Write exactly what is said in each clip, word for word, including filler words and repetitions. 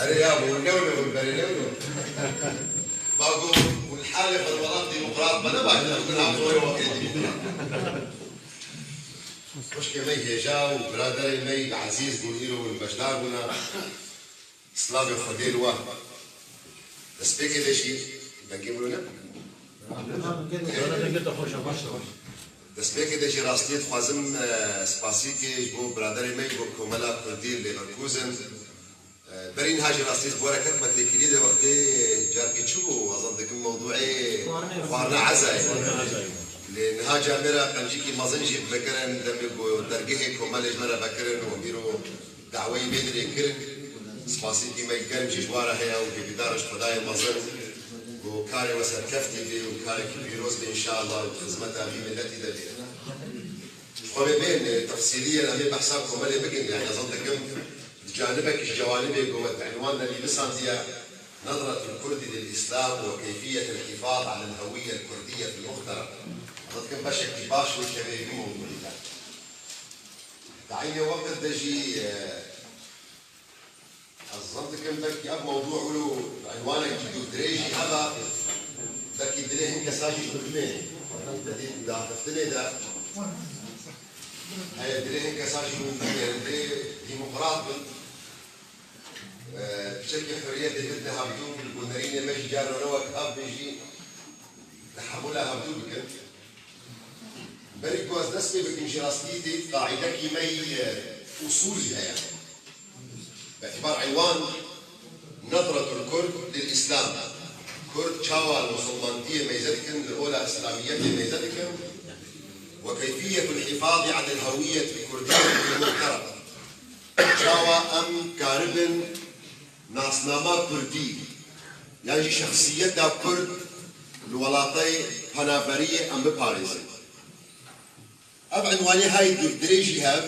Erê ya, bu ne öyle, bu bere ne öyle? Bago, bu hale, bu welat demokrat, bana bak, bu ne yapıyor, o demokrat. Xwişkê me hêja û biraderê me ezîz bûn, îro hûn beşdar bûne. Slavê Xwedê li we. Destpêkê de jî dengê min ne? Destpêkê de jî rastî dixwazim, e, spasîkê ji bo biraderê me ji bo Komela Kurdî li Leverkusen. E, berî niha jî rastî ji bo reket me têkilî de wextê carkî çi bû? Wazan dikim mewdûê xwarina ezayê. Lê niha camêra qencîkî mezin jî vekirin, demê ku dergehê Komelê ji me re vekirin û îro daweyî vê dirê kirin. Spasîkî me germ jî ji we re heye û hêvîdar ji Xwedayê mezin ku karê we serkeftî bê û karekî pîroz bê înşallah û di xizmeta vî miletî de bê. Ji xwe bê bên tefsîlî ye, em ê behsa Komelê bikin, yani ez dikim di canibekî ji cewanibê ku we di înwan de nivîsandiye, نظرة الكرد للإسلام وكيفية الحفاظ على الهوية الكردية في المغترب. Ez dikim beşekî baş wê kevê vî mewdûî de. Di eynê weqt de jî, e, ez zan dikim belkî ev mewdû wilo di înwanekî dûrdirêj jî hebe, belkî dilê hin kesa jî biximê. Di axiftinê de heye, dilê hin kesa jî biximê, dilê demokrat bin. E, piçekî hurriyetê bidine hevdû, li ku nerînê me jî carna ne wek ev bin jî tehemûla hevdû bikin. Berî ku ez dest pê bikim jî rastî tê qaîdekî me yî, e, usûl jî heye. Bi îtîbar înwan نظرة الكرد للإسلام. Kurd çawa li musulmantiyê meyze dikin, li ola îslamiyetê meyze dikin. وكيفية الحفاظ على الهوية الكردية في المغترب. Çawa em karibin nasnama kurdî yan jî şexsiyeta kurd li welatayê penaberiyê em biparêzin. Ev înwanê hay dûrdirêjî hev,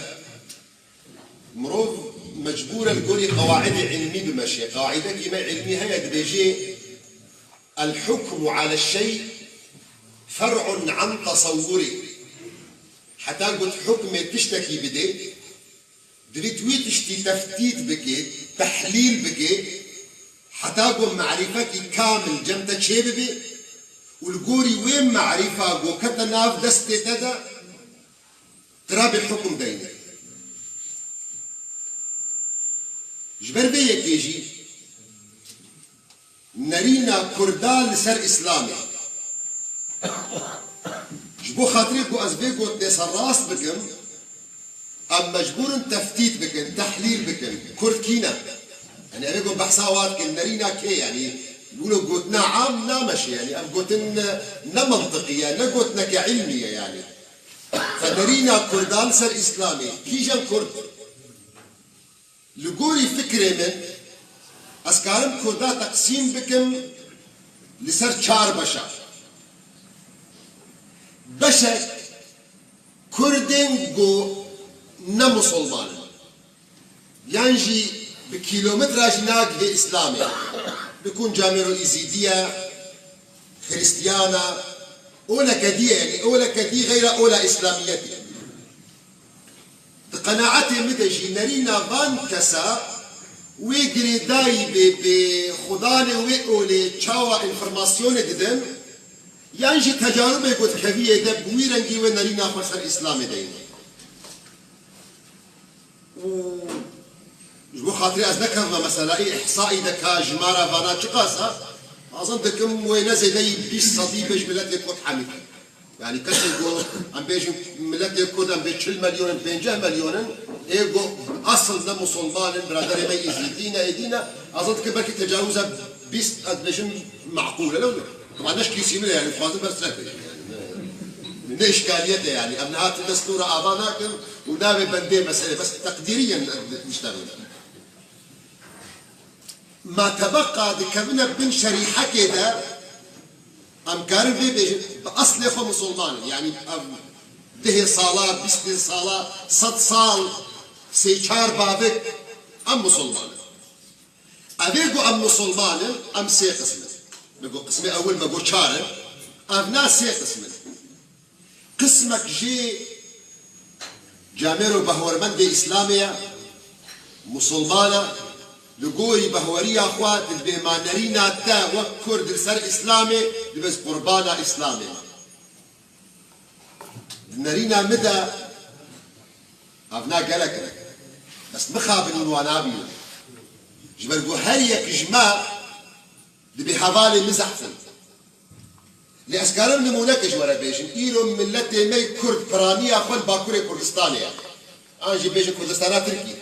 mirov mecbûr e li gorî qewaidê ilmî bimeşe. Qaidekî me ilmî heye, dibêje: الحكم على الشيء فرع عن تصوره. Heta ku tu hukmê tiştekî bidê, divê tu wê tiştî teftît bikê, tehlîl bikê, heta ku merîfekî kamil cem te çêbibe û li gorî wê merîfa ku kete nav destê te de, tu rabê hukm deyne. Ji ber vê yekê jî nerîna Kurda li ser Îslamê. Ji bo xatirê ku ez vê gotinê serrast bikim, em mecbûr in teftît bikin, tehlîl bikin. Kurd kî ne? Yanî, ev ê ku behsa wa dikin, nerîna kê? Yanî, wilo gotina am nameşe, yanî, ev gotin ne, ne mentiqî ye, ne gotineke ilmî ye, yanî. Fe nerîna Kurda li ser Îslamê, kîjan Kurd? Li gorî fikrê min, ez karim Kurda teqsîm bikim li ser çar beşa. Beşek Kurdên ku ne musulman in, yan jî bi kîlometra jî nagihê Îslamê, bikun camêro Îzîdî ye, Xirîstiyan e, oleke dî ye, yanî oleke dî xeyra ola Îslamiyetê. Di qenaetê min de jî nerîna van kesa wê girêdayî bê, bi xudanê wê olê çawa înformasyonê didin, yan jî tecarûbê ku dikeviyê de bi wî rengî wê nerîna xwe ser Îslamê deyne. Û ji bo xatirê ez nekevime mesela î îhsaî de ka jimara vana çiqas e, azin dikim wê ne zêdeyî bîst sedî bê ji miletê Kurd hemî. Yanî kesê ku em bêjin miletê Kurd em bê çil milyon in, pênceh milyon in, ê ku esil ne musulman in, biraderê me Îzîdî ne, êdî ne, azin dikim belkî tecawuza bîst ez dibêjim meqûl e, lew ne. Taban ne ji kîsî min e, yanî dixwazim ber ser bêjim, yanî ne, ne îşkaliyet e, yanî em niha tu destûra ava nakin û navê bendê meselê, bes teqdîrî yên niştebin. Ma tebeqa dikevine bin şerîhekê de, em karin vê bêjin, bi eslê xwe musulman in. Yanî ev dehê sala, bîstê sala, sed sal, sê çar bavik, em musulman in. Evê ku em musulman in, em sê qism in. Me got qismê ewil, me got çar in. Ev na sê qism in. Qismek jê Camêro behwermendê Îslamê ye, Musulman e, li gorî behweriya xwe tu dibê ma nerîna te wek Kurd li ser Îslamê, dibê ez qurbana Îslamê me. Di nerîna min de evna gelek in. Bes mixabin hûn wan nabînin. Ji ber ku her yek ji me dibê hevalê min zehf in. Lê ez karim nimûneke ji we re bêjim. Îro miletê me yê Kurd piraniya xwe li Bakurê Kurdistanê ye. An jî bêjin Kurdistana Tirkî.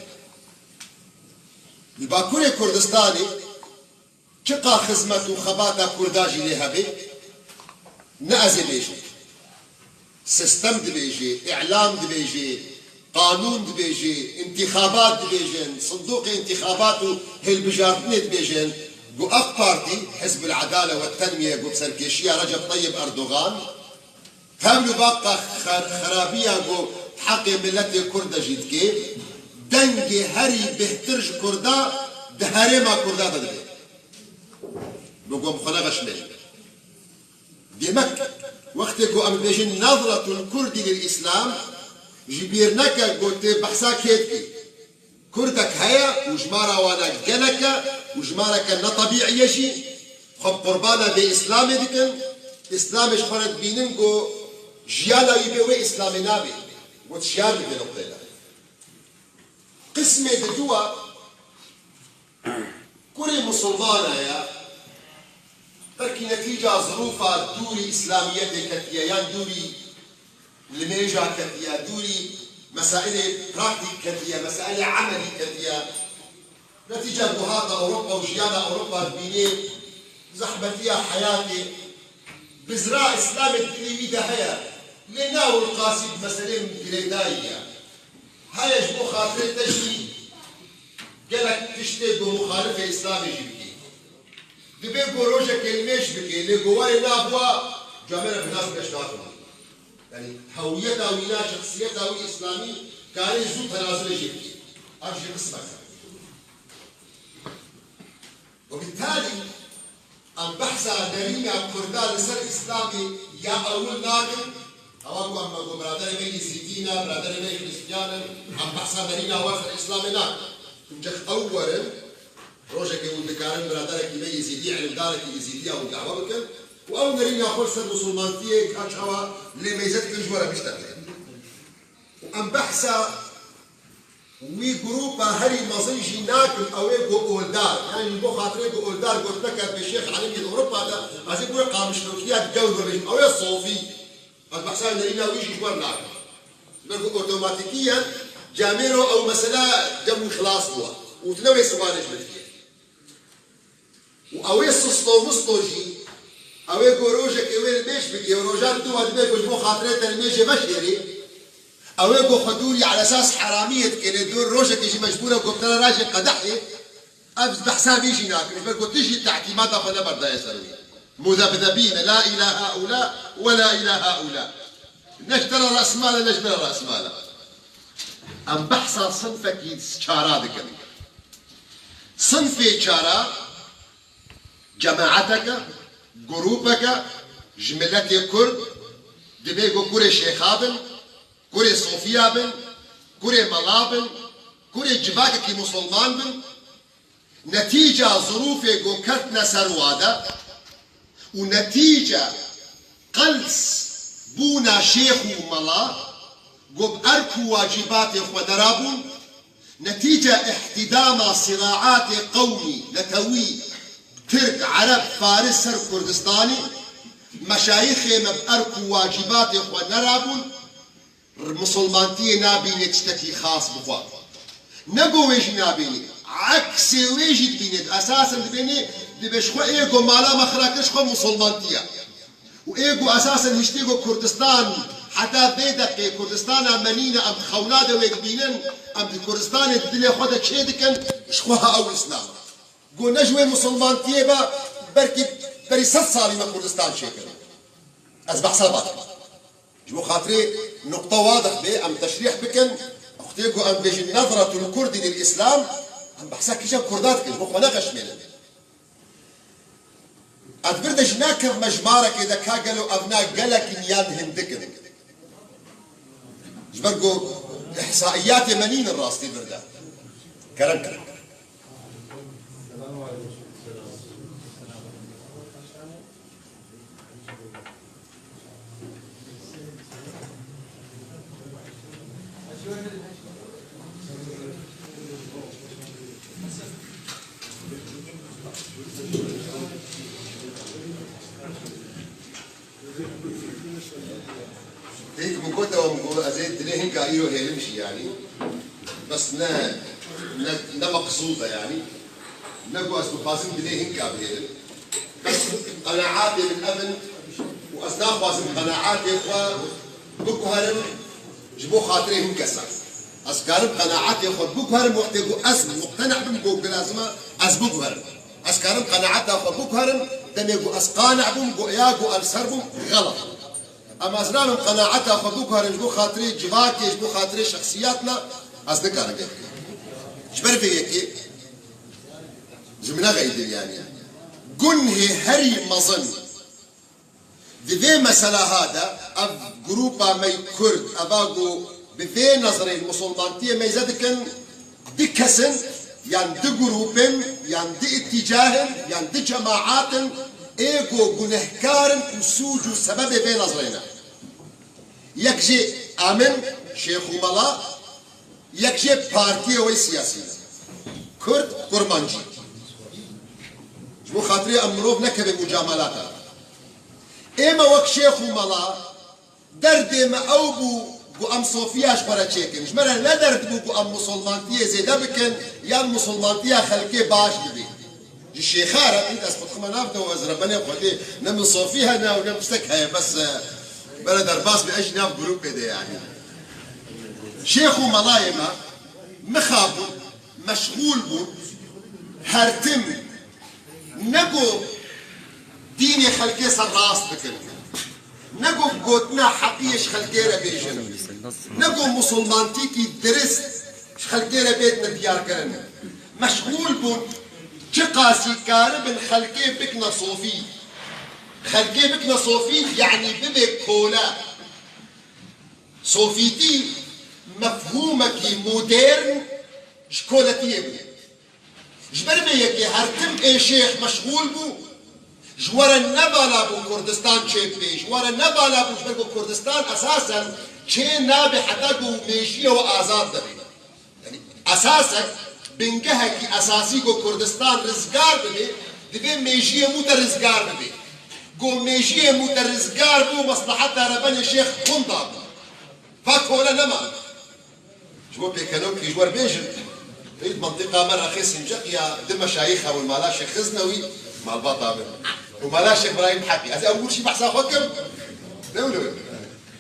Li Bakurê Kurdistanê çiqa xizmet û xebata Kurda jî lê hebe, ne ez ê bêjim. Sistem dibêje, îlam dibêje, qanûn dibêje, întîxabat dibêjin, sindoqê întîxabat û hilbijartinê dibêjin ku AK Partî, Hizbul Edale ve Tenmiye ku bi serkêşiya Recep Tayyip Erdogan, tevlû baqa xer-, xerabiya ku di heqê miletê Kurd de jî dike, dengê herî bêhtir ji Kurda di herêma Kurda de dibe. Bi ku em xwe neveşmênin. Demek, wextê ku em dibêjin Nazratul Kurdi lil Îslam, ji bîr neke ku tê behsa kê dikî. Kurdek heye û jimara wana gelek e û jimareke netebîî ye jî, xwe bi qurbana vê Îslamê dikin, Îslamê ji xwe re dibînin ku jiyana wî bê wê Îslamê nabe. Got şiyar li vê noqteyê de. Qismê diduwa kurê misilmana ye, belkî netîca zirûfa dûrî îslamiyetê ketiye, yan dûrî limêja ketiye, dûrî mesailê praktîk ketiye, mesailê emelî ketiye. Netîca ku hate Ewropa û jiyana Ewropa dibînê, zehmetiya heyatê, bizra Îslamê di dilê wî de heye. Lê ne ewil qasî bi meselê girêdayî ye. Heye ji bo xatirê te jî gelek tiştê ku muxalifê Îslamê jî bikî. Dibê ku rojekê limêj bikê, lê ku werê nabûwa, camêre bi nas beş naxin. Yanî hewiyeta wî na, şexsiyeta wî îslamî karê zû tenazulê jê bikê. Ev jî qismek e. Webitalî em behsa derîna Kurda li ser Îslamê ya ewil nakin, ewa ku em ku biraderê me Yezîdî ne, biraderê me Xristiyan in, em behsa derîna wan ser Îslamê nakin. Hincek ew werin, rojekê hûn dikarin biraderekî me Yezîdî, ilimdarekî Yezîdiya hûn dehwe bikin û ew nerîna xwe li ser misilmantiyê ka çawa lê meyze dikin ji we re biştexilin. Û em behsa wî grûpa herî mezin jî nakim, ew ê ku oldar, yanî ji bo xatirê ku oldar gotineke bi Şêx Elimî li Ewropa de, ez ê ku wê qamişlokiya di gewr bibêjim, ew ê sofî. Ez behsa nerîna wî jî ji we re nakim. Ji ber ku otomatîkî ye, camêro ew mesela dem wî xilas bû. Û tu ne wê siwanê ji min dikî. Û ew ê sisto misto jî, ew ê ku rojekê wê limêj bike û rojan dû we dibe ku ji bo xatirê te limêjê veşêrê, ew ê ku xwe dûrî ala esas heramiyê dike, lê dûr rojekê jî mecbûr e ku bi te re rajê qedehê, ev behsa vî jî nakin. Ji ber ku tu jî te'tîmata xwe neberdaye ser wî. Muzebzebîne, la îla haula we la îla haula. Ne ji te re rasmal e, ne ji min re rasmal e. Em behsa sinfekî çara dikin. Sinfê çara cemaeteke, grûpeke ji miletê Kurd, dibê ku kurê şêxa bin, kurê sofiya bin, kurê mela bin, kurê civakekî musulman bin, netîca zirûfê ku ketine ser wa de û netîca qels bûna şêx û mela ku bi erk û wacîbatê xwe derabûn, netîca îhtîdama siraatê qewmî, netewî, Tirk, Ereb, Faris ser Kurdistanê, meşayîxê me bi erk û wacîbatê xwe nerabûn, Misilmantiyê nabîne tiştekî xas bi xwe. Ne ku wê jî nabîne, eksê wê jî dibîne. Esasen dibêne, dibe ji xwe ê ku mala me xira kir ji xwe misilmantiye. Û ê ku esasen hiştê ku Kurdistan, heta vê deqê Kurdistana me nîne, em xewna de wê dibînin, em di Kurdistanê di dilê xwe de çê dikin, ji xwe ha ew Îslam e. Ku ne ji wê misilmantiyê be, belkî berî sed salî me Kurdistan çêkir. Ez behsa van dikim. Ji bo xatirê nuqta wadih bê, em teşrîh bikin. Wextê ku em bêjin Nazratul Kurdi lil Îslam, em behsa kîjan Kurda dikin, ji bo xwe nexeşmênin. Ez vir de jî nakevime ji marekê de ka gelo ev na gelek in yan hindik in. Ji ber ku Îhsaîyatê me nînin rastî vir de. Kerem, kerem. Pêk min gotewa, min got, ez ê dilê hinka îro hêlim jî, yanî. Bes ne, ne, ne meqsûd e, yanî. Ne ku ez dixwazim dilê hinka bihêlim. Bes qenaatê min ev in û ez naxwazim qenaatê xwe biguherim ji bo xatirê hin kesan. Ez karim qenaatê xwe biguherim, wextê ku ez muqtena bim ku lazim e, ez biguherim. Ez karim qenaeta xwe biguherim, demê ku ez qane bûm, ku ya ku em ser bûm, xelet. Em ez nanim qenaeta xwe biguherim ji bo xatirê civakê, ji bo xatirê şexsiyatna, ez nikarim vê bikim. Ji ber vê yekê ji min nexeydin, yanî. Gunhê herî mezin di vê meseleha de ev grûpa me yî Kurd, eva ku bi vê nezrê li misilmantiyê meyze dikin, du kes in, yan du grûp in, yan du îtîcah in, yan du cemaat in, ê ku gunehkar in û sûc û sebebê vê nezrê ne. Yek jê em in, şêx û mela, yek jê partiyê wê siyasî ne. Kurd, kurmancî. Ji bo xatirê em mirov nekeve mucamelata. Ê me wek şêx û mela, derdê me ew bû ku em sofiya ji xwe re çêkin. Ji me re ne derd bû ku em musulmantiyê zêde bikin yan musulmantiya xelkê baş bibe. Ji şêxa re, int ez xwe dixime nav de û ez rebenê Xwedê, ne min sofî hene û ne min tiştek heye, bes, e, bere derbas be, ez jî nav grûpê de, yanî. Şêx û melayê me mixabûn, meşxûl bûn, her tim ne ku dînê xelkê ser rast bikin, ne ku gotina heqiyê ji xelkê re bêjin, ne ku musulmantîkî dirist ji xelkê re bêtine diyarkirin. Meşxûl bûn çiqasî karibin xelkê bikine sofî. Xelkê bikine sofî, yanî bibe kole. Sofîtî mefhûmekî modern ji koletiyê bû. Ji ber vê yekê her tim ê şêx meşxûl bû, ji we re ne bala bû Kurdistan çêbibe, ji we re ne bala bû, ji ber ku Kurdistan esasen çê nabe heta ku mêjiyê we azad nebe. Yanî esasen bingehekî esasî ku Kurdistan rizgar bibe, divê mêjiyê mû te rizgar bibe. Ku mêjiyê mû te rizgar bû, mesleheta rebenê şêx hunda bû. Va kole nema. Ji bo pêkenokî ji we re bêjim, êd mentiqa me rexê Sinceqiya du meşayîx hebûn, mala Şêx Xiznewî, malbata min, û mala Şêx Îbrahîm Heqî. Ez ê ew wir jî behsa xwe kim. Ne wilo ye.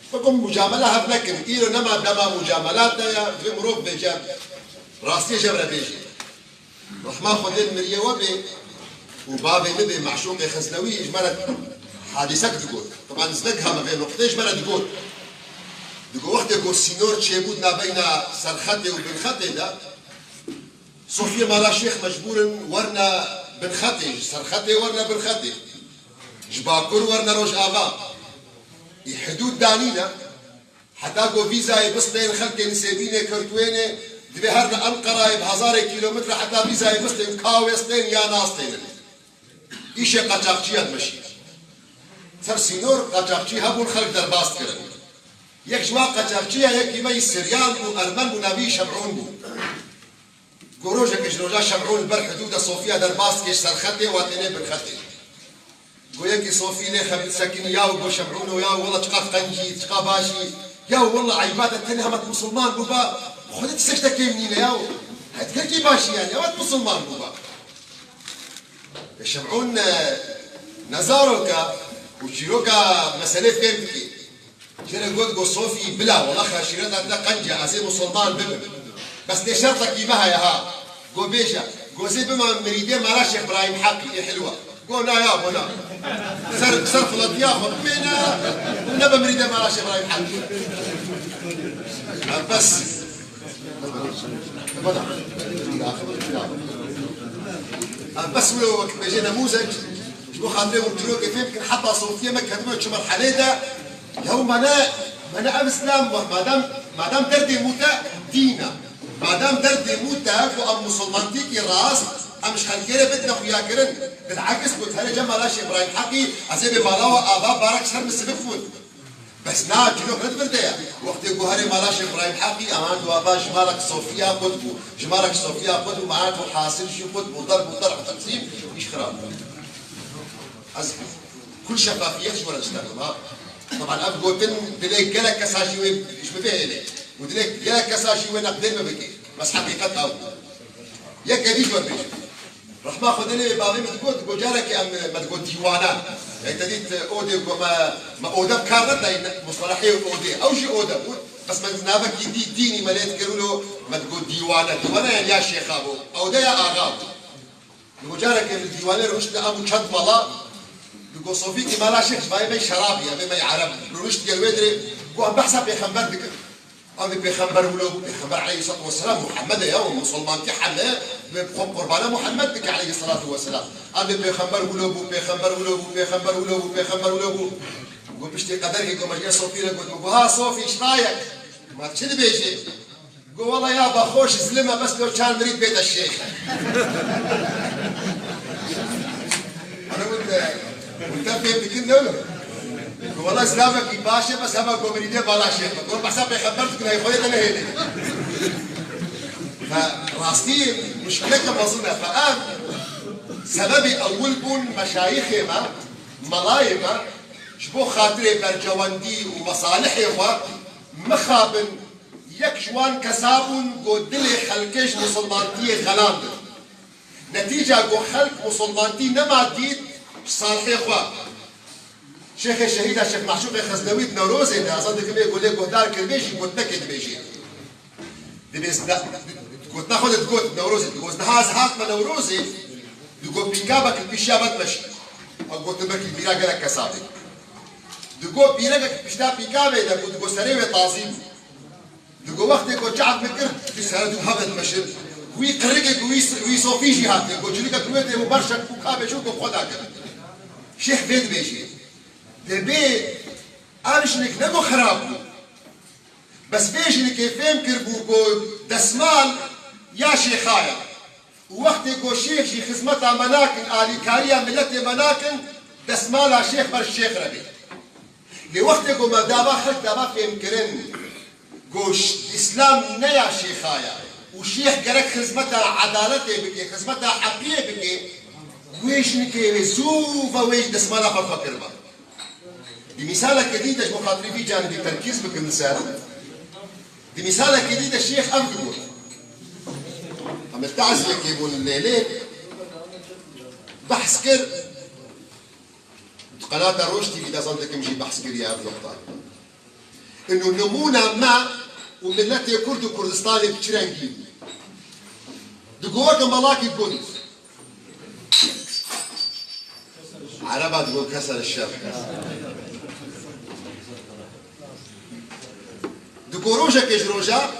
Xwe ku mucamela hev nekin. Îro nema dema mucamelata ye, divê mirov bêje, rastiyê ji hev re bêje. Rehma Xwedê li miriyê we bê û bavê min bê, Meşûqê Xiznewî ji me re hadîsek digot. Teban ez negihame vê noqtê, ji me re digot. Digot, wextê ku sînor çêbû di navbeyna serxetê û binxetê de, sofiyê mala şêx mecbûr in werine binxetê, ji serxetê werine binxetê. Ji bakur werine rojava. Î hidûd danîne. Heta ku vîzayê bistên xelkê Nisêbînê, Kertwênê, divê herin Enqerayê, bi hezarê kîlometre heta vîzayê bistên, ka wê stên ya nastênin. Îşê qaçaxçiya dimeşî. Ser sînor qaçaxçî hebûn, xelk derbas dikirin. Yek ji wan qaçaxçiya yekî me yî Siryan bû, Ermen bû, navî Şemûn bû. Ku rojekê ji roja Şemûn li ber hidûda Sofiya derbas dike, ji serxetê û têne binxetê. Go yekî Sofî lê xebit sekinî, yaw go Şemûno, yaw wela çiqas qencî, çiqas başî. Yaw wela eyba te, tenê hema tu misilman bûba, xwedê tu seştekê min nîne yaw. Heyt gelkî başî yanî, hema tu misilman bûba. E, Şemûn, e, ne zaroka û çîroka meselê fêm dikî. Jê re got, go Sofî, bila, wela xeşîreta te qenc e, ez ê musulman bibim. Bes lê şertekî me heye ha. Go bêje, go zê bime mirîdê mala Şêx Îbrahîm Heqî, ê hilwa. Go na ya, go na. Ser, ser filetiya xwe bimêne, nebe mirîdê mala Şêx Îbrahîm Heqî. Ha, bes. Ha, bes wilo wek bêje nemûzek. Ji bo xatirê hûn çîrokê fêm bikin, heta Sofiyê me ketibû çi merhelê de, ya me ne, me ne ev Îslam, madem Madem derdê mû te dîn e, madem derdê mû te ku em musulmantîkî rast, em ji xelkê re bidine xuyakirin. Bil'eks got, here cem mala Şêx Îbrahîm Heqî, ez ê bê mala we ava barek ser min sivik bûn. Bes na, çîrok ne di vir de ye. Wextê ku herê mala Şêx Îbrahîm Heqî, eman dua ba ji malek Sofiya qut bû. Ji malek Sofiya qut bû, mehat û hasil jî qut bû. Darb û darb teqsîm, îş xirab bû. Ez kul şefafiyet ji we re dişterim, ha. Teban ev gotin dilê gelek kesa jî wê ji min bihêle. Û dilê gelek kesa jî wê neqdê min bike. Bes heqîqet ew bû. Yek evî jor bêjim. Rehma Xwedê lê bavê min digot, digot carekê em, me digot dîwana. Ey te dît, odê ku me, me ode bi kar nedayî, mustalehê odê. Ew jî ode bû. Bes me navekî dî, dînî me lê dikir wilo, me digot dîwane. Dîwane yani ya şêxa bû. Ode ya axa bû. Digot carekê min dîwane rûniştine em û çend mala. Digot sofîkî mala şêx ji bayê me şerabî, em ê me ereb. Rûnişt gel wê dirê, got em behsa pêxember dikin. Ev ê pêxember wilo bû, pêxember aleyhissalatu vesselam Muhammed e ya, û musulmantî heme bi xwe qurbana Muhammed dike aleyhissalatu vesselam. Ev ê pêxember wilo bû, pêxember wilo bû, pêxember wilo bû, pêxember wilo bû. Got piştî qederkê got me ji Sofî re got, got ha Sofî ji xayek. Ma çi dibêjê? Got wela ya ba xweş zilime bes lo çar mirîd bête şêx. Ana got, e, got te fêm dikin ne? Got wela Îslamekî baş e, bes hema ku mirîdê bala şêx be. Got behsa pêxember dikin, hey Xwedê te nehêlê. Fe rastî muşkileke mezin e. Fe ev sebebê ewil bûn meşayixê me, melayê me, ji bo xatirê bercewendî û mesalihê xwe mixabin yek ji wan kesa bûn ku dilê xelkê ji musulmantiyê xelandin. Netîca ku xelk musulmantî nema dît, ji salihê xwe. Şêxê şehîda Şêx Maşûqê Xeznewî di Newrozê de, ez dikim ê ku lê guhdar kiribê jî gotinekê dibêjê. Dibê zina, gotina xwe de digot Newrozê, digot niha ez hatime Newrozê, digot pîkabek li pîşiya me dimeşî. Ew gotin belkî bîra gelek kesa bê. Digot bîrekek pişta pîkabê de ku digot serê wê tazî bû. Digo wextê ku çav min kir, tu seret û hev dimeşin. Wî qirikê ku wî, wî sofî jî hatiye. Ku cilika ku wê dê û berşek ku kabê çû ku xwe da kir. Şêx vê dibêjê. Dibê ev jinik ne ku xirab bû. Bes vê jinikê fêm kir bû ku desmal ya şêxa ye. Û wextê ku şêx jî xizmeta me nakin, alîkariya miletê me nakin, desmala şêx ber şêx re bê. Lê wextê ku me dava xelk dava fêmkirin, ku ş-, Îslam ne ya şêxa ye û şêx gerek xizmeta edaletê bike, xizmeta heqiyê bike, wê jinikê wê zû ve wê ji desmala xwe xwe kiriba. Di mîsalekê dî de ji bo xatirî vî canibî terkîz bikim li ser. Di mîsalekê dî de şêx ev digot. Em li teeziyekê bûn li Lêlê behs kir. Di qenata Roj T V de zan dikim jî behs kiriye ev noqta. Ino nimûna me û miletê Kurd û Kurdistanê bi çi rengî bû? Digo weke melakî gund. Ereba digo keser şer. Digo rojekê ji roja,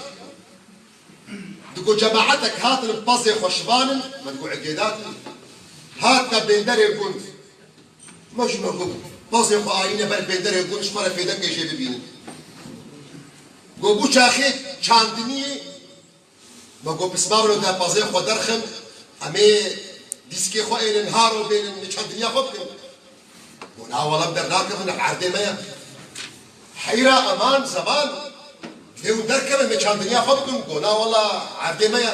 digo cemaetek hatin pezê xwe şivanin, me digo egêdat, hatine bênderê gund. Me jî me got, pezê xwe ayîne ber bênderê gund, ji xwe re fêdekê jê bibînin. Got, bû çaxê çandiniyê, me got, pismamro de pezê xwe derxin, em ê dîskê xwe ênin, haro bênin, çandiniya xwe bikin. Got, na wela em dernakevin, ev erdê me ye. Heyra eman zeman, lê hûn derkevin, me çandiniya xwe bikin. Got, na wela erdê me ye.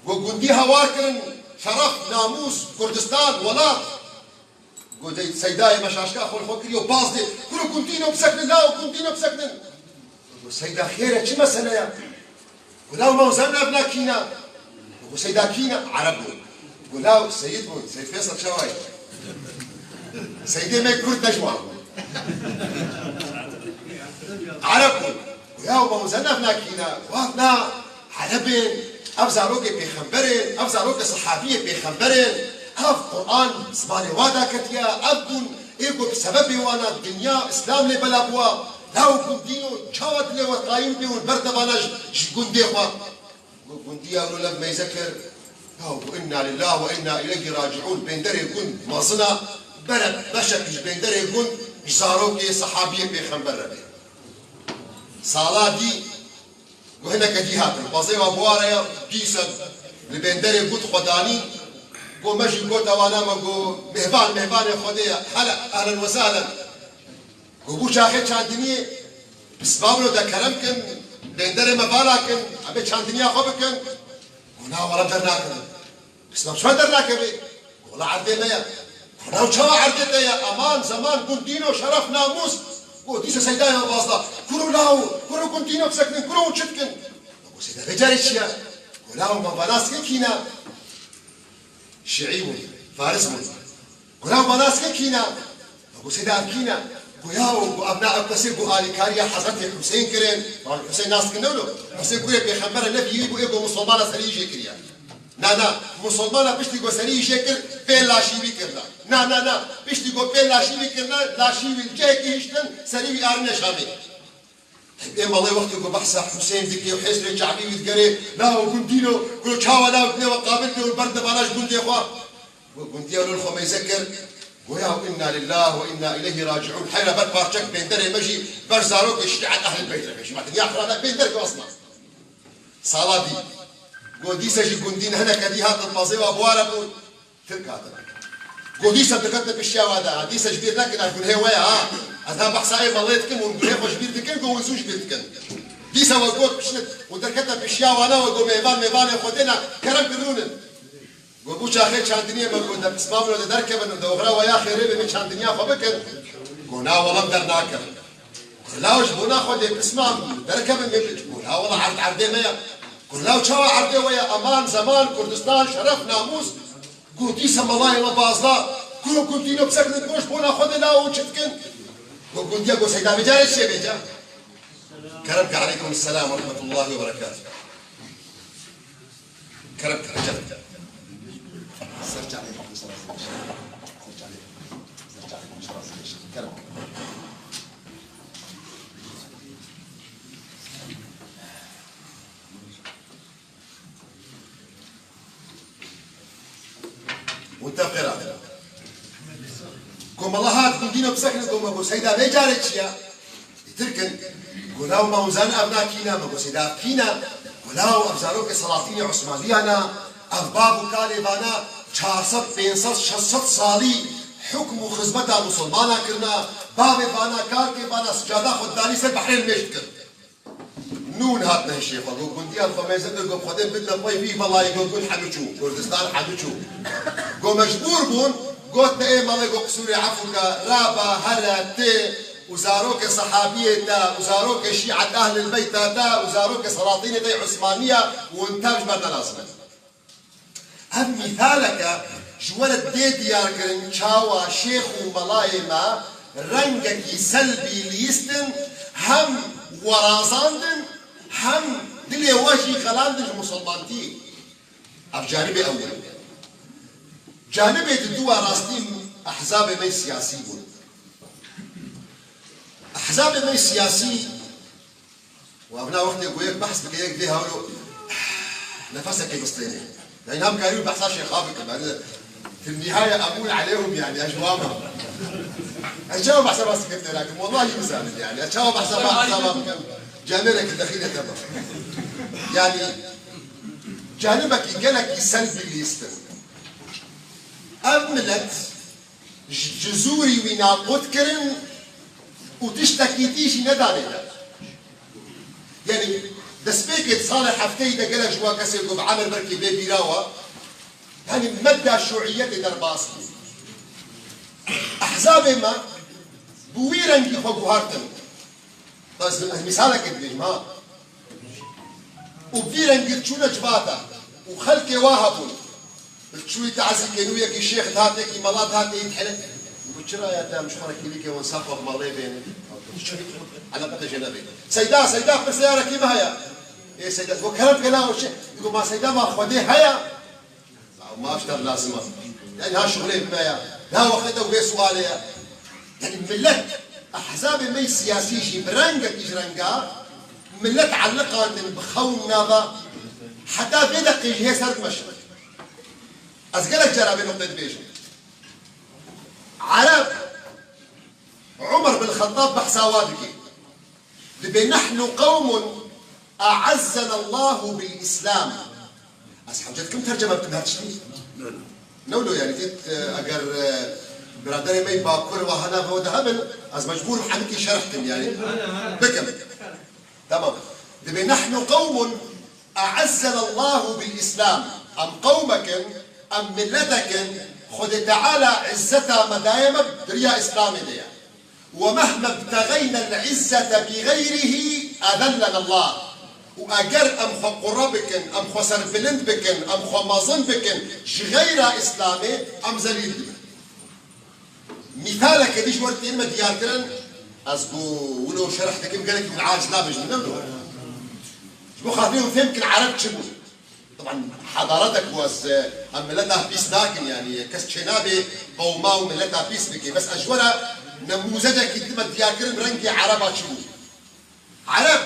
Got, gundî hawar kirin, şeref, namûs, Kurdistan, welat. Got, Seydayê me şaşka xwe li xwe kiriyo, paz dê. Kuro gundîno biseknin, lawo gundîno biseknin. Got, Seyda xêr e, çi mesele ye? Got, lawo me û zevna vina kîna. Got, Seyda kîna? Ereb bû. Got, lawo Seyid bû, Seyid Feysel çawa ye? Seydê me Kurd ne ji wan bû. Ereb bû. Ya Mewze nav nakîna, waf na Erebên, ev zarokê pêxemberên, ev zarokê sehabiyê pêxemberên, ev Quran zimanê wa daketiya, ev bûn ê ku bi sebebê wana dinya Îslam lê bela bûwa, law gundîno çawa dilê we qayîm bê û berdevana ji, ji gundê xwe. Got, gundiya wilo lev meyze kir. Ya got, inna lillah ve inna ileyhi raciun. Bênderê gund mezin a, bere beşek ji bênderê gund ji zarokê sehabiyê pêxember re bê. Sala dî ku hineke dî hatin. Pezê wa buware ya dîsa li bênderê got xwe danîn. Go me jî gota wana me go mêvan mêvanê Xwedê ye. Hele, ehlen we sehlen. Go bû çaxê çandiniyê pismamlo de kerem kin, bênderê me vala kin, em ê çandiniya xwe bikin. Go na were dernakin. Pismam çima dernakeve? Go wela erdê me ye. Go na çawa erdê te ye? Eman, zeman, gundîno, şeref, namûs. Go dîsa Seydaya bazda. Kuro law, kuro gundîno bisekinin, kuro hûn çi dikin? Go Seyda vê carê çi ye? Go law me va nas kî ne? Şîî bûn, Faris bûn. Go law me nas kî ne? Go Seyda ev kî ne? Go yaw, go ev na ev kesê go alîkariya Hezretê Husên kirin. Husên nas dikin ne wilo? Husên kurê pêxembere ne vî wî bû ê go musulmana serî jê kiriye. Na, na, musulmana piştî ku serî wî jê kir, pê laşî wî kirina. Na, na, na, piştî ku pê laşî wî kirina, laşî wî li cihekî hiştin, serî wî arine Şamê. Ê malê wextê ku behsa Husên dike û hêzrê Çabî wî digerê, la û gundîno, ku çawa la û dinê we qabil be û berdevana ji gundê xwe. Ku gundiya li xwe meyze kir, goya inna lillah ve inna ileyhi raciun. Heyra ber parçek bênderê me jî ber zarokê şîet ehlil beyt re bêjî. Ma dinya xirab e, bênder ku asma. Sala dî. Go dîsa jî gundîn hineke dî hatin pezê wa buware bûn. Tirk hatin. Go dîsa diketine pişiya wa de. Dîsa ji bîr nekin, ev gunhê we ye ha. Ez ha behsa ê malê dikim, hûn gunhê xwe ji bîr dikin, go hûn zû ji bîr dikin. Dîsa we got pişnit. Û derketine pişiya wana we go mêvan mêvanê Xwedê ne. Kerem kirûnin. Go bû çaxê çandiniyê me go de pismamlo de derkevin û de oxira we ya xêrê be me çandiniya xwe bikin. Go na wela em dernakin. Kurlaw ji bona Xwedê pismam derkevin me bikin. Kurlaw wela erd erdê me ye. Kurlaw çawa erdê we ye? Eman, zeman, Kurdistan, şeref, namûs. Go dîsa melayê me bazda. Kuro gundîno bisekinin, kuro ji bona Xwedê lawo çi dikin? Go gundiya go Seyda vê carê çi bêje? Kerem ke, aleykum selam ve rahmetullahi ve berekatuhu. Kerem ke, kerem ke. Ser çavê xwe, ser çavê xwe. Ser çavê xwe, ser çavê xwe. Kerem ke. Muttefqê ra. Komela hat gundîno bisekine, goma go Seyda vê carê çi ya? Tirkin. Golaw ma hûn zanin ev na kî ne? Me go Seyda ev kî ne? Golaw ev zarokê Selatînê Osmaniya ne. Ev bav û kalê vana çar sed, pênc sed, şeş sed salî hukm û xizmeta musulmana kirina. Bavê vana, kalkê vana sicada xwe danî ser behrê li mêj dikir. Nûn hatine hişê xwe, got, gundiya xwe mêze kir, got, Xwedê bidine pey vî belayî, got, gund hemû çû, Kurdistan hemû çû. Got, mecbûr bûn, gotine ê malê, got, qisûrê efû ke, raba, here, tê û zarokê sehabiyê te û zarokê şîet ehlil beyta te û zarokê selatînê te yê Usmaniya û hûn tev ji me ne lazim in. Ev mîsaleke ji we re dê diyarkirin çawa şêx û melayê me rengekî selbî lîstin, hem werazandin, hem dilê we jî xelandin ji musulmantî. Ev canibê ewil. Canibê diduwa rastî ehzabê me siyasî bûn. Ehzabê me siyasî Û ev na wextê ku yek behs bike, yek vê hawlo nefesekê bistêne. Yani hem karî û behsa şêxa bikim. Yani, fi nihaya emûl aleyhum yani, ez ji wan me. Ez çawa behsa behsa bikim têra kim? Wallahî nizanim yani. Ez çawa behsa behsa bikim? Camêreke dexîle te be. Yani, canibekî gelekî selbî lîstin. Ev milet ji, ji zûrî wî naqut kirin û tiştekî dî jî nedanê de. Yanî destpêkê di salê hefteyî de gelek ji wan kesê ku bi emir belkî bê bîra we, yanî medda şuiyetê derbas bû. Ehzabê me bi wî rengî xwe guhartin. Bes ez mîsalekê dibêjim ha. Û vî rengî çûne civata û xelkê wa hebûn. Çûyî tazîkê nû yekî şêx dihat, yekî mela dihat, yekî dihele. Û çira ya te em ji xwe re kîlîkê wan sax xwe bi malê bêne. Eleqete jê nebe. Seyda, Seyda, pirsê yarekî me heye. Ê Seyda, go kerem ke la o çi? Go ma Seyda ma Xwedê heye. Maaş da lazim e. Yani ha şuxulê me ya. Ha wexte de wê sualê ya. Yani millet, ehzabê me siyasî jî bi rengekî ji renga millet eliqandin bi xewn nava. Heta vê deqê jî hê ser dimeşin. Ez gelek cara vê noqtê dibêjim. Ereb Umar bin Xettab behsa wa dike. Dibê nehnu qewmun e'ezzena Allahu bil Îslam. Ez hewce dikim terceme bikim her tiştî. Ne wilo yani, tê, e, eger, e, biraderê me yê Bakur ve hena ve de hebin, ez mecbûr im hemikî şerh kim yani. Bikim. Tamam. Dibê nehnu qewmun e'ezzena Allahu bil Îslam. Em qewmek in, em miletek in, Xwedê Teala izzeta me daye me di riya Îslamê de ye. ومهما ابتغينا العزة بغيره أذلنا الله. Û eger em xwe qure bikin, em xwe serbilind bikin, em xwe mezin bikin ji xeyra Îslamê, em zelîl dibin. Mîsaleke dî ji we re têne me diyarkirin, ez ku wilo şerh dikim gelekî hûn aciz nabin ji min, ne wilo? Ji bo xatirê hûn fêm bikin Ereb çi bû. Teban hadaretek ku ez, e, em mileta pîs nakin, yanî kes çênabê qewma û mileta pîs bike. Bes ez ji we re nemûzecekî dime diyarkirin rengê Ereba çi bû. Ereb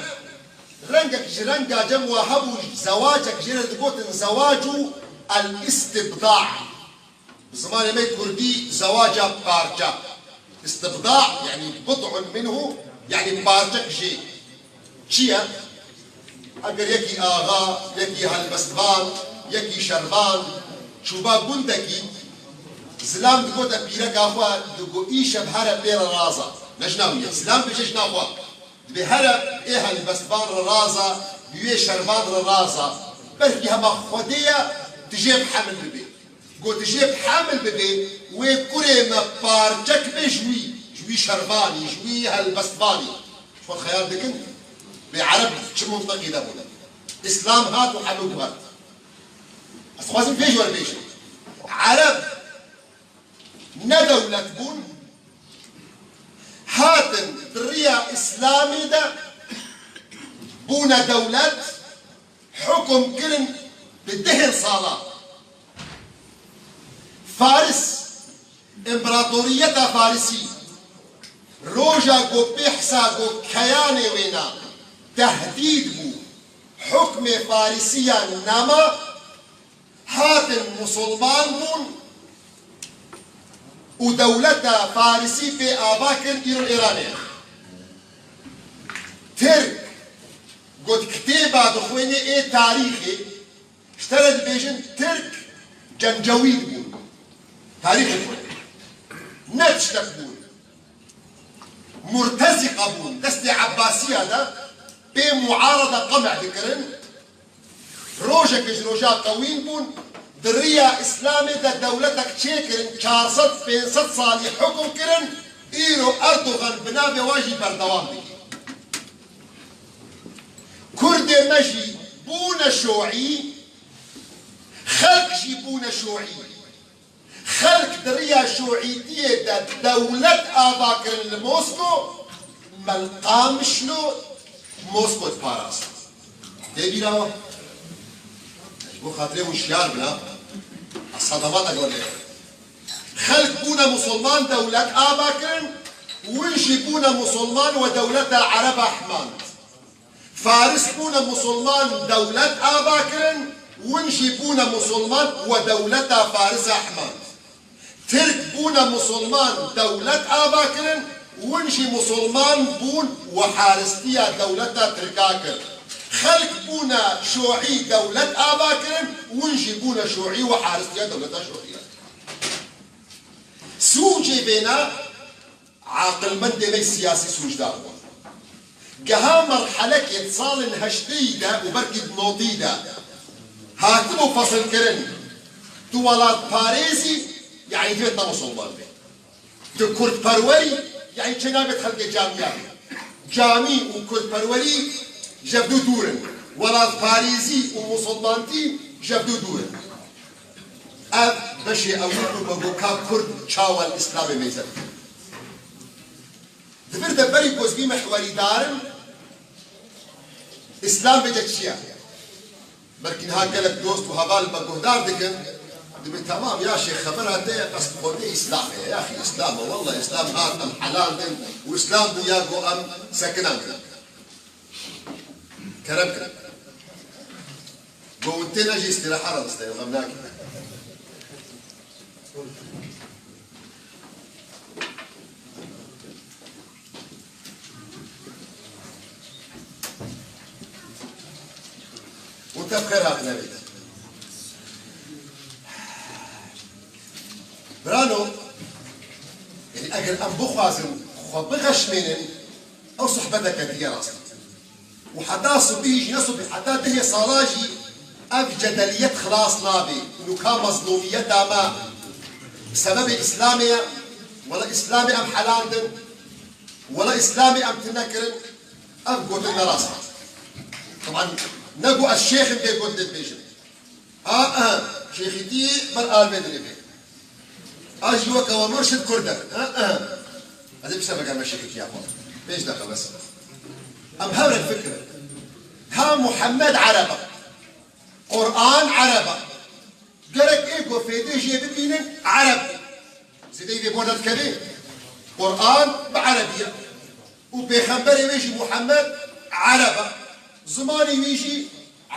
rengek ji renga cem wa hebû, zewacek jê re digotin zewacu el-îstibda. Bi zimanê me kurdî zewaca parça. Îstibda, yanî bid'un minhu, yanî parçek jê. Çi ye? Eger yekî axa, yekî helbestvan, yekî şervan, çûba gundekî, zilam digote pîreka xwe, digo, îşev here pê re raza. Ne jina wî ye. Zilam bêje jina xwe. Dibê here ê helbestvan re raza, bi wê şervan re raza. Belkî hema Xwedê ye, tu jê bi hemil bibê. Got, tu jê bi hemil bibê, wê kurê me parçek be ji wî, ji wî şervanî, ji wî helbestvanî. Ji xwe xeyal dikin, bê Ereb çi mintiqî de bûne. Îslam hat û hemû guhert. Ez dixwazim vê ji we re bêjim. Ereb ne dewlet bûn, hatin di riya Îslamê de bûne dewlet, hukum kirin bi dehên sala. Faris, împaratoriyeta Farisî, roja ku pê hisa ku keyanê wêna tehdîd bû, hukmê Farisiyan nema, hatin musulman bûn û dewleta Farisî pê ava kir, îro Îranê ye. Tirk got kitêba dixwênê ê tarîxê, ji te re dibêjin Tirk cencewîd bûn. Tarîxê xwe. Ne tiştek bûn. Murtezîqa bûn, destê Ebbasiya de pê muarada qemeh dikirin. Rojeke ji roja qewîn bûn, di riya Îslamê de dewletek çêkirin, çar sed pênc sed salî hukum kirin, îro Erdogan bi navê wan jî berdewam dike. Kurdê me jî bûne şoî, xelk jî bûne şoî. Xelk di riya şoîtiyê de dewlet ava kirin li Mosko, me li Qamişlo Mosko diparast. Tê bîra we? Ji bo xatirê hûn şiyar bin ha. Ez sedematek we dê. Xelk bûne musulman, dewlet ava kirin, hûn jî bûne musulman we dewleta Ereba hemand. Faris bûne musulman, dewlet ava kirin, hûn jî bûne musulman we dewleta Farisa hemand. Tirk bûne musulman, dewlet ava kirin, hûn jî musulman bûn we haristiya dewleta Tirka kir. Xelk bûne şoî, dewlet ava kirin, hûn jî bûne şoî we haristiya dewleta şoî kir. Sûcê vêna Aqilmendê me siyasî sûcdar bûn. Geha merhelekê di salên heştêyî de û belkî di notî de hatibû fesilkirin, tu welatparêz î, yanî divê te musulman be. Tu kurdperwer î, yanî çênabêt xelkê camiya be. Camî û kurdperwerî ji hevdû dûr in. Welatparêzî û musulmantî ji hevdû dûr in. Ev beşê ewil bû, me got ka Kurd çawa li Îslamê mêze dike. Di vir de berî ku ez bîme hewalîdar im, Îslam bêje çi ye? Belkî niha gelek dost û heval me guhdar dikin, dibê temam ya şêx xebera te ye, bes bi xwedê Îslamê ye. Yaxî Îslam e, wella Îslam hat em helandin û Îslam bû ya ku em sekinandin. Kerem kin. Go hûn têne jî îstîraha re disteyê, xem nakin. Hûn tev xêr hatine vê. Birano, yanî eger em bixwazin xwe bixeşmênin, ew sohbeteke dî ye rast. Û heta sibî jî ne sibî, heta dehê sala jî ev cedeliyet xilas nabe. Nûka mezlûmiyeta me bi sebebê Îslamê ye. Wela Îslamê em helandin. Wela Îslamê em tune kirin. Ev gotin ne rast e. Teban ne ku ez şêx im vê gotinê dibêjim. A, e, şêxîtî ber alvê dilê bê. A jî weke we murşid Kurd e. E, e. Ez ê piştre vegerime şêxîtiya xwe. Pênc deqe bes. Em hev re fikir. Ha Muhammed Ereb e. Quran Ereb e. Gerek ê ku fêdê jê bibînin Ereb. Zêdeyî vê bor derdikeve. Quran bi Erebî ye. Û pêxemberê wê jî Muhammed Ereb e. Zimanê wî jî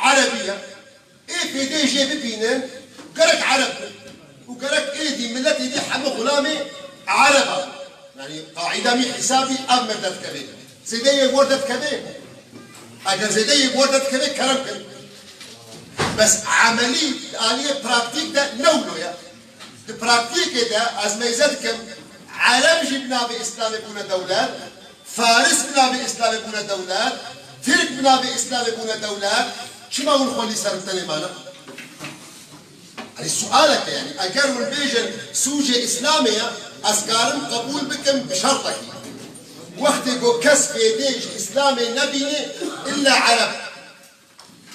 Erebî ye. Ê fêdê jê bibînin, gerek Ereb bin. Û gerek êdî, miletê dî hemû xulamê Ereb e. Yanî qaîda min hesabî ev me derdikeve. Zêdeyê bor derdikeve. Eger zêdeyê bor derdikeve, kerem kin. Bes emelî, di aliyê praktîk de ne wilo ye. Di praktîkê de ez meyze dikim, Ereb jî bi navê Îslamê bûne dewlet, Faris bi navê Îslamê bûne dewlet, Tirk bi navê Îslamê bûne dewlet, çima hûn xwe lî ser bi tenê mane? Yanî sualeke, yanî eger hûn bêjin sûcê Îslamê ye, ez karim qebûl bikim bi şertekî. Wextê ku kes fêdê ji Îslamê nebîne, illa Ereb.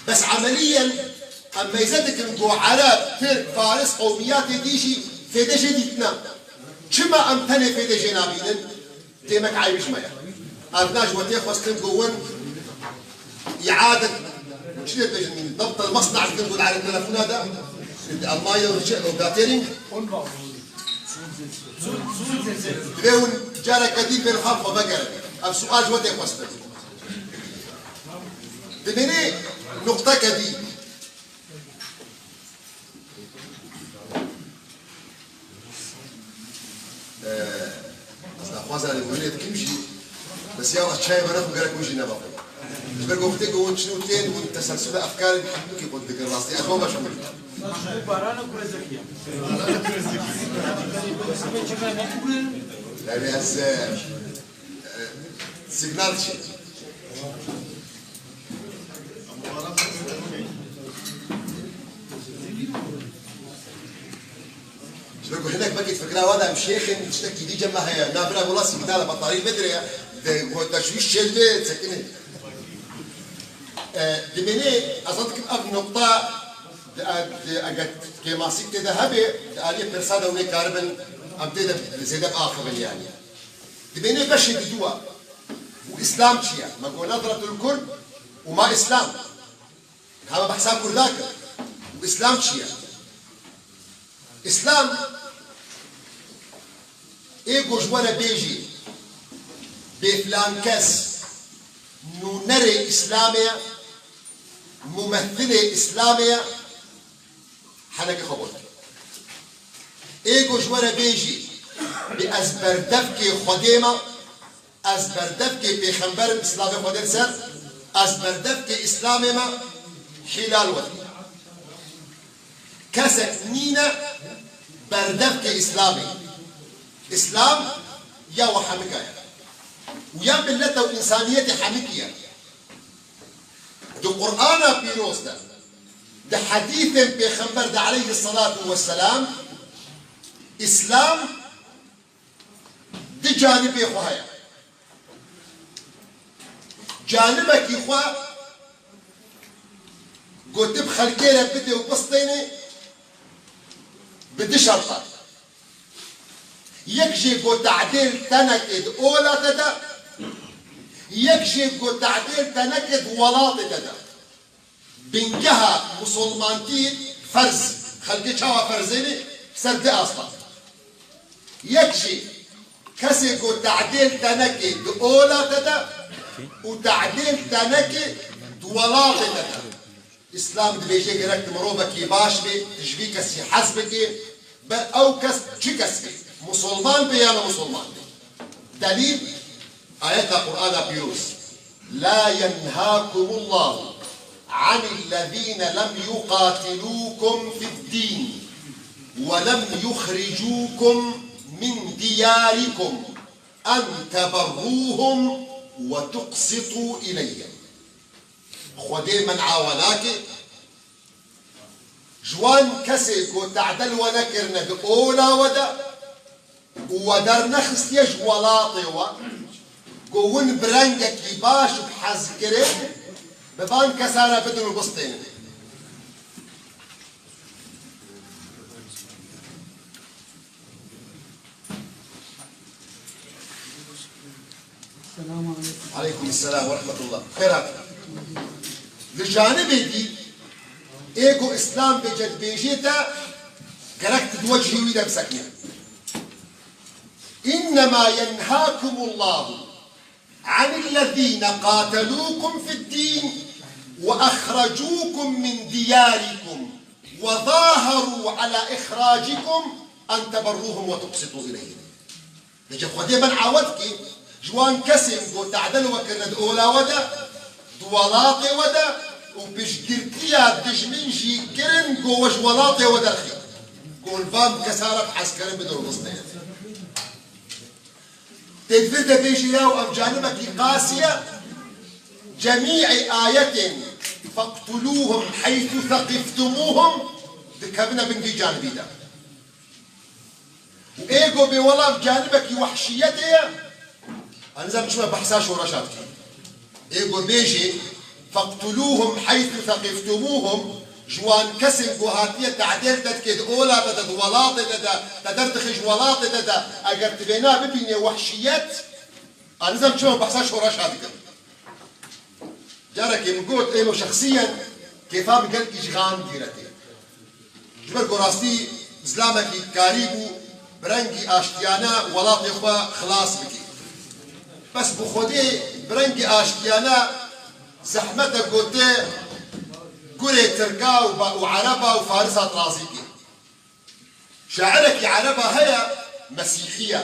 Bes emeliyen em meyze dikin ku Ereb, Tirk, Faris, qewmiyatê dî jî fêdê jê dîtine. Çima em tenê fêdê jê nabînin? Demek eyb ji me ye. Ev na ji we tê xwestin ku win îadet, çi dibêjin, dabt el-mesna dikin ku li telefona de, di Almanya û çi, û datering. Divê hûn careke dî bên xwe vegerin. Ev sual ji we tê xwestin. Dimînê nuqteke dî. Ee, ez daxwaza li hûnê dikim jî, bes ya çayê me nexwe gerek hûn jî neba xwe. Ji ber ku wextê ku hûn çin û tên, hûn teselsula efkarên hemûkî qut dikin rastî. Ez bo meşgûl. Yani ez, e, Signal çi? Ji ber ku hinek belkî fikra wan de em şêxin, tiştekî dî cem me heye. Na bira wela signal e, betarî vedire ya. De, de şu şêl ve çekine. E, dimêne, ez dikim ev nokta, de, de, eger kêmasîk tê de hebe, di aliyê pirsa de hûn ê karibin, em tê de zêde biaxivin yani. Dimêne beşê diduwa. Û Îslam çi ye? Me got Nedretul Kurd û ma Îslam. Hema behsa Kurda kir. Û Îslam çi ye? Îslam ê ku ji we re bêjî, bê filan kes nûnerê Îslamê ye, mumethilê Îslamê ye, henekê xwe bol. Ê ku ji we re bêjî, bê ez berdevkê Xwedê me, ez berdevkê pêxember im, silavê Xwedê li ser, ez berdevkê Îslamê me, hîlal we. Kesek nîne berdevkê Îslamê. Îslam ya we hemika ye. Û ya mileta û însaniyetê hemikî ye. Di Qur'ana pîroz de, di hedîsên Pêxember de aleyhisselatu vesselam, Îslam di canibê xwe heye. Canibekî xwe gotib xelkê re bidê û bistênê bi du şertan. Yek jê got tadêl tenekê di ola te de, yek jê got tadêl tenekê di welatê te de. Bingeha musulmantî ferz, xelkê çawa ferzênê ser di asta. Yek jî kesê ku tadêl tenekê di ola te de û tadêl tenekê di welatê te de. Îslam dibêje gerek tu mirovekî baş bê, tu ji vî kesî hez bikê, ber ew kes çi kes bê, musulman bê ya ne musulman bê. Delîl, ayeta Qur'ana pîroz. La yenhakumullahu عن الذين لم يقاتلوكم في الدين ولم يخرجوكم من دياركم أن تبروهم وتقسطوا إليهم. Xwedê men'a we nake ji wan kesê ku te'de li we nekirine di ola we de û we dernexistiye ji welatê we, ku hûn bi rengekî baş û bi hezkirin bi van kesan re bidin û bistênin. Aleykum selam ve rahmetullah. Xêr hatin. Li janibê dî, ê ku Îslam bêje dibêjê te, gerek tu di wecihê wî de bisekinî. إنما ينهاكم الله عن الذين قاتلوكم في الدين وأخرجوكم من دياركم وظاهروا على إخراجكم أن تبروهم وتقسطوا إليهم. Dibêje Xwedê men'a we dike ji wan kesên ku te'de li we kirine di ola we de, di welatê we de û piştgirtiya dijmin jî kirin ku we ji welatê we derxî. Ku li van kesan re bi hezkirin bidin û bistênin. Tê di vir de bêjî ya û ev canibekî qasî ye, cemî'ê ayetên "فاقتلوهم حيث ثقفتموهم" dikevine bin vî canibî de. Û ê ku bê wela ev canibekî wehşiyetê ye, ez nizam çima behsa şoreşa dikî. Ê ku bêjê, "فاقتلوهم حيث ثقفتموهم", ji wan kesên ku hatiye te'dê te dike di ola te de, di welatê te de, te derdixê ji welatê te de, eger tu vêna bibînê wehşiyet, ez nizam çima behsa şoreşa dikin. Carekê min got, ê min şexsiyen kêfa min gelkî ji xan gîretê. Ji ber ku rastî zilamekî karî bû, bi rengî aştiyane welatê xwe xilas bikî. Bes bi Xwedê bi rengî aştiyane zehmet e ku tu kurê Tirka û ba-, û Ereba û Farisa razî kî. Şairekî Ereba heye, Mesîhî ye.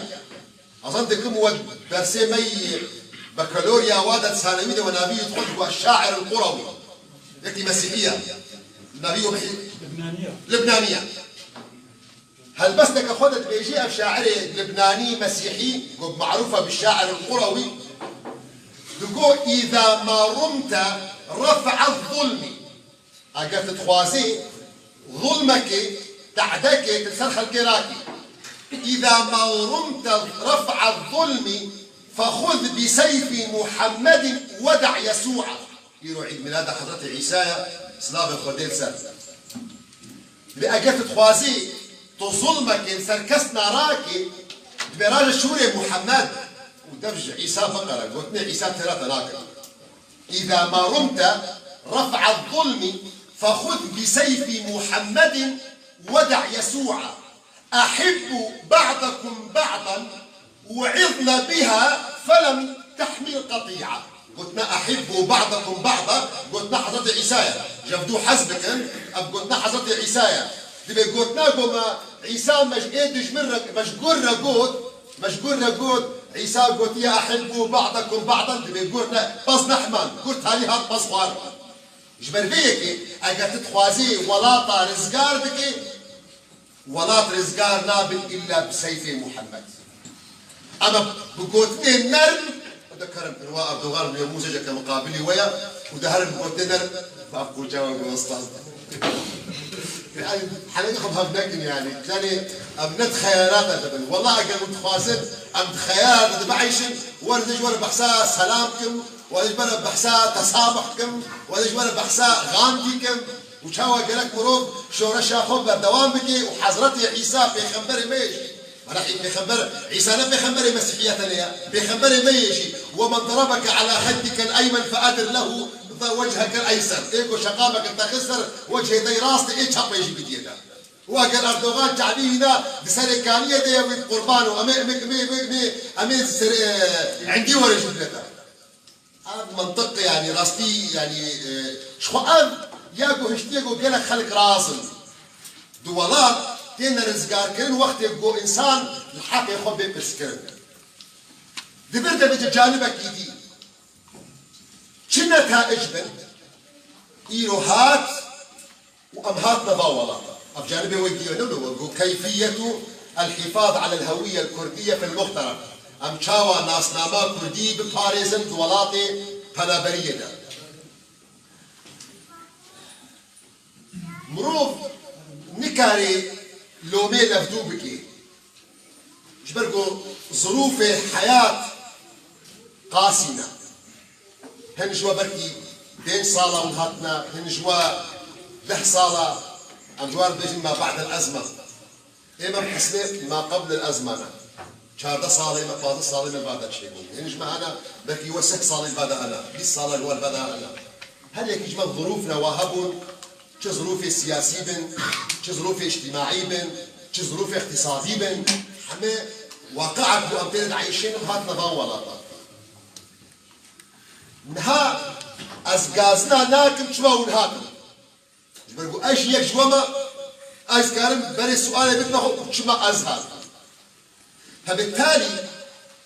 Ezan dikim we dersê me yî bakalorya wa de sanewî de we navî xwe ji we şair el Qurawi. Yekî Mesîhî ye. Navî we Lebnaniye. Helbesteke xwe de dibêjî ev şairê Libnanî Mesîhî, ku marûf e bi şair el Qurawi, digo, "Îza ma rumte ref'a zulmî." Eger tu dixwazî zulmekê, te'dekê tu li ser xelkê rakî. "Îza ma rumte ref'a zulmî fexuz bi seyfî Muhammedin weda' Yesû'a." Îro Îd Mîlada Hezretê Îsa ye, silavê Xwedê li ser. Lê eger tu dixwazî tu zulmekê li ser kes narakî, dibê raje şûrê Muhammed û dev ji Îsa biqere, gotinê Îsa têra te nakin. "إذا ما رمت رفع الظلم فخذ بسيف محمد ودع يسوع. أحبوا بعضكم بعضا وعظن بها فلم تحمل قطيعة." Gotina "أحبوا بعضكم بعضا", gotina Hezretê Îsa ye. Ji hev du hez bikin, ev gotina Hezretê Îsa ye. Dibê gotina ku me Îsa me ji ê dijmin re, me ji gur re got, me ji gur re got, Îsa gotiye "أحبوا بعضكم بعضا", dibê gur ne, pez nehman, gur talî hat pez xwar. Ji ber vê yekê, eger tu dixwazî welata rizgar bikî, welat rizgar nabin îlla bi seyfê Muhammed. Ama bi gotinê nerm, de kerem kin, wa Erdogan rûyemûzêceke miqabilî we ye û de herin bi gotinê nerm, bavkoca we bi westan. Yani, hemî xwe hev nekin yani. Yani, em ne di xeyalata de bin. Wela eger hûn dixwazin, em di xeyalata de bieyşin, werin ji we re behsa selam kim, werin ji we re behsa tesamuh kim, werin ji we re behsa Gandhi kim. Û çawa gerek mirov şoreşa xwe berdewam bike û Hezretê Îsa pêxemberê me yê jî. Mana, pêxember Îsa ne pêxemberê Mesîhiyetê ne ya. Pêxemberê me yê jî. "ومن ضربك على خدك الأيمن فأدر له وجهك الأيسر." Ê ku şeqameke te xist ser wecihê te yê rastê, ê çepê jî bidiyê te. Û eger Erdogan çavî hîna di serê kaniyê de ye, wî qurban û em ê, em ê, em ê, em ê, em ê ser, e, endî were jî bide te. Ev mentiq, yani rastî, yani, e, ji xwe ev ya ku hiştiye ku gelek xelk razin. Di welat têne rizgarkirin wextê ku însan li heqê xwe bê pirskirin. Di vir de bêje canibekî dî. Çi netaic bin? Îro hat û em hatine van welata. Ev canibê wê dî ne lo, got, keyfiyetu el-hifaz alel hewiyye el-kurdiyye fil muxtereb. Em çawa nasnama kurdî biparêzin di welatê penaberiyê de. Mirov nikare lomê levdû bike. Ji ber ku zirûfê heyat qasî ne. Hin ji we belkî pênc sala hûn hatine, hin ji we deh sala, em ji we re dibêjin ma ba'del ezme. Ê me bi qismê ma qeblel ezme ne. Çardeh salê me, pazdeh salê me bada çêbûn. Hin ji me hene, belkî we sih salê bada hene, bîst sala ji we bada hene. Her yekî ji me zirûf ne wa hebûn, çi zirûfê siyasî bin, çi zirûfê îctîmaî bin, çi zirûfê îqtîsadî bin, heme waqi'ek ku em tê de dieyşin, em hatine van welata. Niha ez gazina nakim çima hûn hatin. Ji ber ku ez jî yek ji we me, ez karim berê sualê bidime xwe ku çima ez hatim. Fe bitalî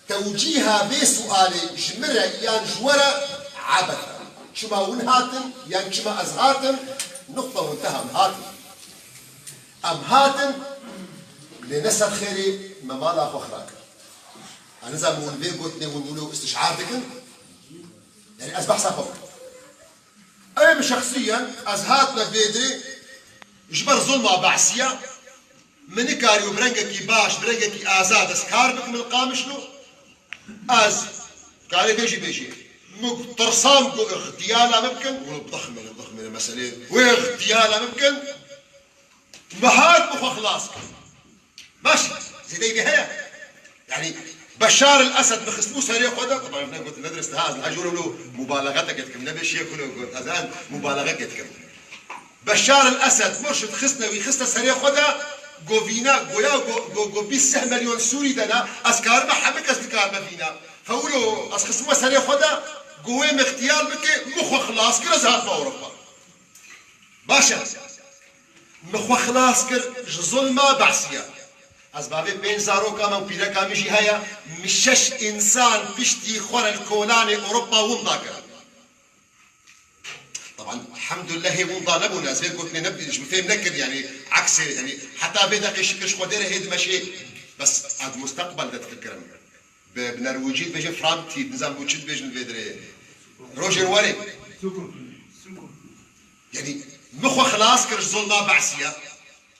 tewcîha vê sualê ji min re yan ji we re ebet e. Çima hûn hatin yan çima ez hatim, nuqta winteha, em hatin. Em hatin, lê ne ser xêrê me mala xwe xira kir. Ez nizanim hûn vê gotinê hûn wilo istişar dikin? Yanî ez behsa xwe bikim. Ew min şexsiyen, ez hatime vê dirê ji ber zulma Behsiya, min nikarî bi rengekî baş, bi rengekî azad ez kar bikim li Qamişlo. Ez karê bêjî bêjî. Min tirsam ku ixtiyala min bikin, wilo bidixmîne, bidixmîne meselê. Wê ixtiyala min bikin, min hat bi xwe xilas kir. Baş, zêdeyî vê heye. Yanî Beşar el Esed min xistibû serê xwe de, taban ne got, ne dirist ha, ez niha jûr wilo mubaleğeteke dikim, ne bê şêkulo got, ez an mubaleğeke dikim. Beşar el Esed, murşid xistine wî, xiste serê xwe de, go vîna, goya, go, go, go bîst sih milyon Sûrî de ne, ez karime hemî kes dikarime vîna. Fewlo, ez xistime serê xwe de, go wê min ixtiyar bike, min xwe xilas kir, ez hatime Ewropa. Baş e. Min xwe xilas kir ji zulma Behsiya. Ez bavê pênc zaroka me û pîreka min jî heye, min şeş însan piştî xwe re li kolanê Ewropa winda kirin. Taban, elhamdulillah hê winda nebûne, ez vê gotinê ne, ji min fêm nekir, yanî, eksê, yanî, heta vê deqê şikir ji Xwedê re hê dimeşê, bes ez musteqbel de difikirim. Bi, bi nerwîcî dibêjin Framtid, nizam bo çi dibêjin vê dirê. Rojên werê. Yanî, min xwe xilas kir ji zulma Behsiya.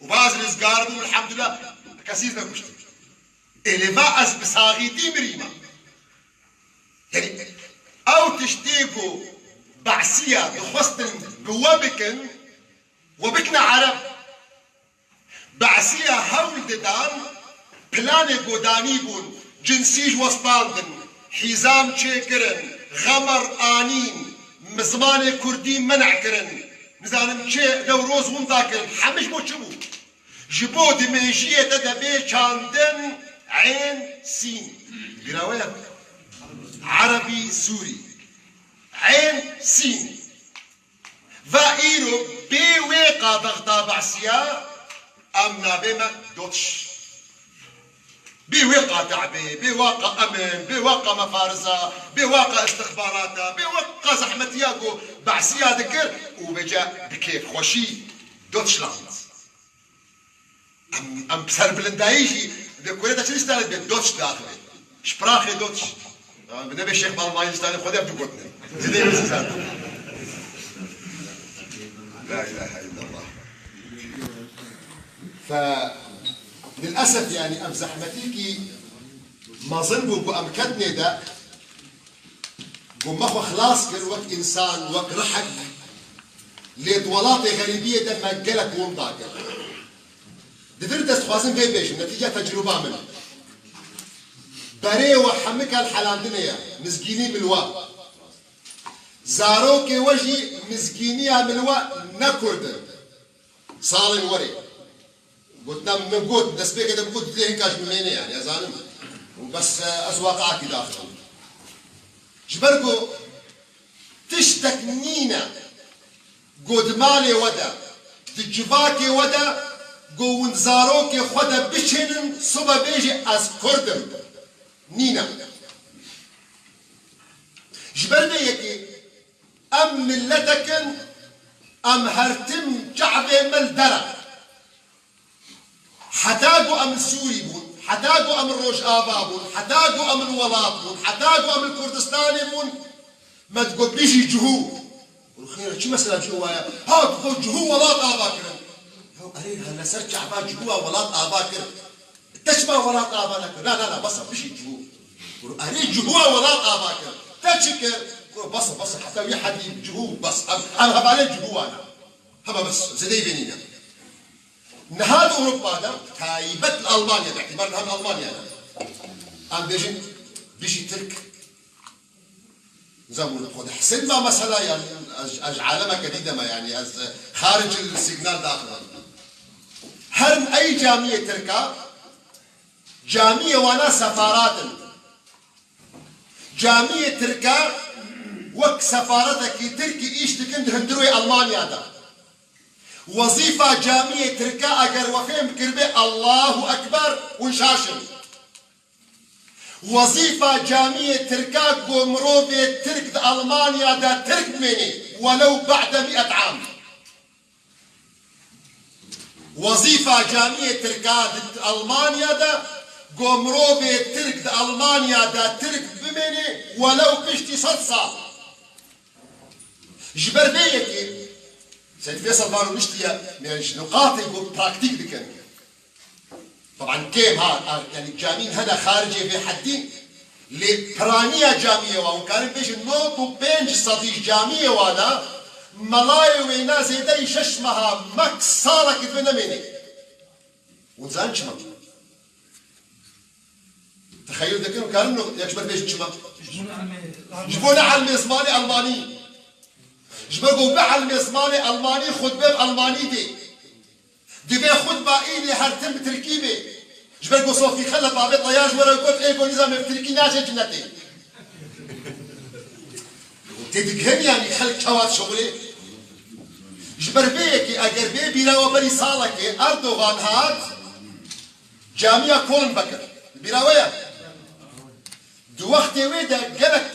Û baz rizgar bûm, elhamdulillah, kesî nekuştim. Ê lê va ez bi saxîtî mirîme. Yanî, ew tiştê ku Behsiya dixwestin bi we bikin, we bikine Ereb. Behsiya hewl didan, planê ku danîbûn, cinsî ji we standin, hîzam çêkirin, xemer anîn, zimanê kurdî men'e kirin, nizanim çi, Newroz winda kirin, hemî ji bo çi bû? Ji bo di mêjiyê te de bê çandin Ên Sîn. Bîra we ye? Erebî Sûrî. Ên Sîn. Va îro bê wê qa bexda Behsiya, em navê me Dotş. Bê wê qa debê, bê wa qa emin, bê wa qa mefariza, bê wa qa istixbarata, bê wa qa zehmetiya ku Behsiya dikir û vêca bi kêfxweşî Deutschland. Em, em serbilindayî jî li Kurê de çi diştanê dibê Dotç diaxivê. Sprache Dotç. Bi nebê Şêx Balmayî diştanê xwe de ev du gotin. Zêde wê zî zan. La ilahe illallah. Fe, lilesef, yanî, ev zehmetîkî mezin bû ku em ketinê de, ku me xwe xilas kir wek însan, wek rihek, lê di welatê xerîbiyê de me gelek winda kir. Di vir de ez dixwazim vê bêjim, netîca tecrûba min. Berê we hemika li helandinê ye, mizgînî min wa. Zarokê we jî mizgîniya min wa ne kurd in. Salên werê. Gotina min got, destpêkê de min got, dilê hinka ji min mêne yani, ez zanim. Û bes, e, ez waqiakî daxivim. Ji ber ku tiştek nîne, ku di malê we de, di civakê we de, ku hûn zarokê xwe de biçênin, sibe bêjî ez kurd im. Nîne. Ji ber vê yekê em miletek in, Em her tim çavê me li der e. Heta ku em li Sûrî bûn, heta ku em li Rojava bûn, heta ku em li welat bûn, heta ku em li Kurdistanê bûn, me digot, "Bijî cihû." Û xêr e, çi mesela cihû waya? Ha, digot, "Cihû welat ava kirin." Ya erê, he li ser çava cihû a welat ava kir. Te çima welat ava nekir? Na, na, na, bes e, bijî cihû. Û erê, cihû a welat ava kir. Te çi kir? Û bes e, bes e, heta wî hedî cihû, bes. Em, em hevalên cihû wan e. Hema bes, zêdeyî vê nîne. Niha di Ewropa de, taybet li Almanya de, îhtîmal niha li Almanya de. Em bêjin, bijî Tirk. Nizam, hûn xwe dihisin va mesela, yani, ez, ez alemeke dî de me, yani, ez, e, xaric el signal daxil im. Her ey camiyê Tirka, camiyê wana sefarat in. Camiyê Tirka wek sefaretekî Tirkî îş dikin di hundirê Almanya de. Wezîfa camiyê Tirka eger we fêm kiribê Allahu Ekber, hûn şaş in. Wezîfa camiyê Tirka ku mirovê Tirk di Almanya de Tirk bimênê, welew ba'de mi'et am. Wezîfa camiyê Tirka di Almanya de, ku mirovê Tirk di Almanya de Tirk bimênê, welew piştî sed sal. Ji ber vê yekê, Seyîd Feysel van û niştiye, yani ji nuqatê ku praktîk dikin. Taban kêm ha, yani camîn hene xaricê vê heddî, lê piraniya camiyê wa, hûn karin bêjin nod û pênc sedî camiyê wa ne, melayê wêna zêdeyî şeş meha, max salekî divê nemênê. Hûn zanin çima? Texeyul dikin û karin yek ji ber bêjin çima? Ji bo ne elmê zimanê Almanî. Ji ber ku bi elmê zimanê Almanî xutbe bi Almanî bê. Divê xutba îdê her tim bi Tirkî bê. Ji ber ku Sofî Xelef avê teyar ji we re got, ê ku nizam bi Tirkî naçe cinetê. Tê digihin, yani xelk çawa dişuxulê? Ji ber vê yekê eger bê bîra we berî salekê Erdogan hat, camiya Köln vekir. Bîra we ye? Di wextê wê de gelek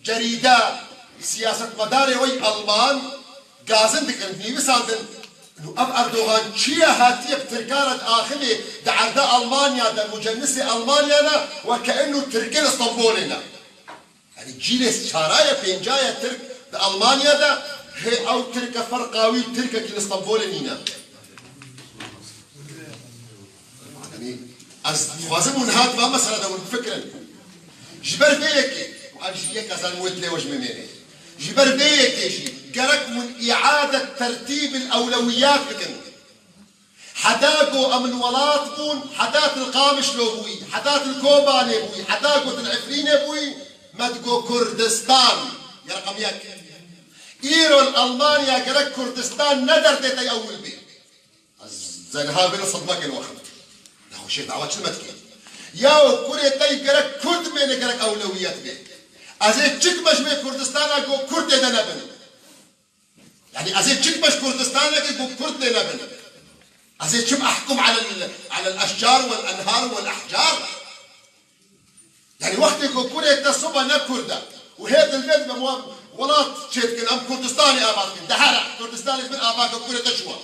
cerîde, siyasetmedarê wê Alman gazin dikirin, nivîsandin, û ev Erdogan çi ye, hatiye bi Tirkan re diaxivê, di erda Almanya de, mucennisê Almanya ne, weke inu Tirkên Stenbolê ne. Yani cîlê çara ye, pênca ye Tirk di Almanya de, hê ew Tirk e, ferqa wî Tirkekî li Stenbolê nîne. Yanî, ez dixwazim hûn hat va mesela de hûn bifikirin. Ji ber vê yekê, û ev jî yek ez an wê dilê we ji min mêrê. Ji ber vê yekê jî gerek hûn îadet tertîbil ewlewiyat bikin. Heta ku em li welat bûn, heta tu li Qamişlo bûyî, heta tu li Kobanê bûyî, heta ku tu li Efrînê bûyî, me digot Kurdistan, ya reqem yek. Îro li Almanya gerek Kurdistan ne derdê te ewil bê. Ez zaniha vê li sedmekin wexim. Nexweşê dawa çi me dikê? Yaw kurê te gerek Kurd bê, ne gerek ewlewiyet bê. Ez ê çik me ji vê Kurdistana ku Kurd tê de nebin. Yani ez ê çik me ji Kurdistanekê ku Kurd tê nebin. Ez ê çim ehkum alel, alel eşcar wel enhar wel ehcar. Yani wextê ku kurê te soba ne Kurd e û hê dilbet be welat çêdikin, em Kurdistanê ava dikin. De here Kurdistanê ji bin ava ke kurê te çûwa.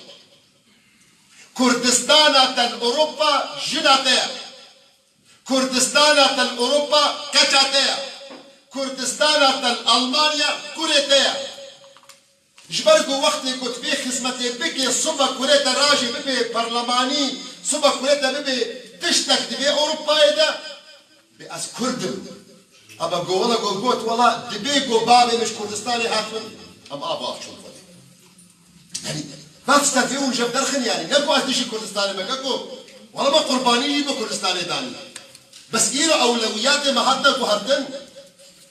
Kurdistana te li Ewropa jina te ye. Kurdistana te li Ewropa keça te ye. Kurdistana te li Almanya kurê te ye. Ji ber ku wextê ku tu vê xizmetê bikê, sibe kurê te rajê bibe perlemanî, sibe kurê te bibe tiştek di vê Ewropayê de, bê ez Kurd im. Ama go wela go got, wela dibê go bavê min ji Kurdistanê hatibin, em ava çûn xwedê. Yani, bavê tiştek vê hûn ji hev derxin yani. Ne ku ez dijî Kurdistanê me, ne ku. Wela me qurbanî jî bo Kurdistanê danî. Bes îro ewlewiyatê me hatine guhertin.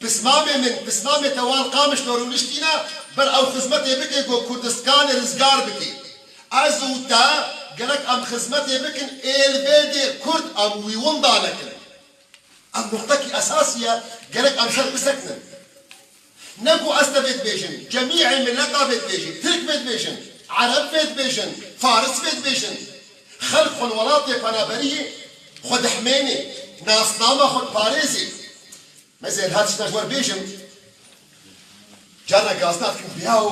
Pismamê min, pismamê te wan Qamişlo rûniştîne, ber ew xizmetê bike ku Kurdiskanê rizgar bike. Ez û te gerek em xizmetê bikin, ê li vê dê Kurd em wî winda nekin. Ev nuqtekî esasî ye, gerek em ser bisekinin. Ne ku ez te vê dibêjin, cemîê mileta vê dibêjin, Tirk vê dibêjin, Ereb vê dibêjin, Faris vê dibêjin. Xelk xwe li welatê penaberiyê xwe dihmênê, nasnama xwe diparêzê. Mesela her tişta ji we re bêjim, carna gazna dikim, biyaw,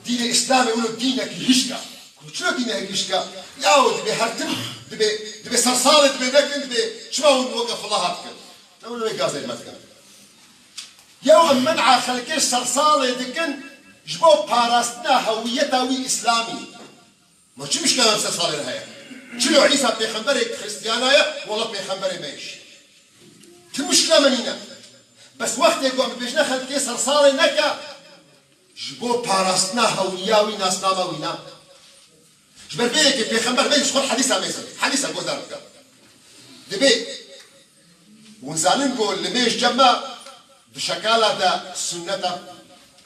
Dînê Îslamê wilo dînekî hişk e. Ku çilo dînekî hişk e? Yaw dibê her tim, dibê, dibê sersalê dibê nekin, dibê çima hûn weke fulaha dikin? Ne wilo wê gazê me dikin. Yaw em men'a xelkê sersalê dikin ji bo parastina hewiyeta wî Îslamî. Ma çi mişkila em sersalê re heye? Çilo Îsa pêxemberê Xristiyana ye, wela pêxemberê me ye jî. Ti mişkila me nîne. Bes wextê ku em bibêjine xelkê sersalê neke, ji bo parastina hewiya wî, nasnama wî ne. Ji ber vê yekê pêxember me ji xwe hedîsa mêze. Hedîsa guhdar bike. Dibê hûn zanin ku limêj cem me di şekala de sunnet e.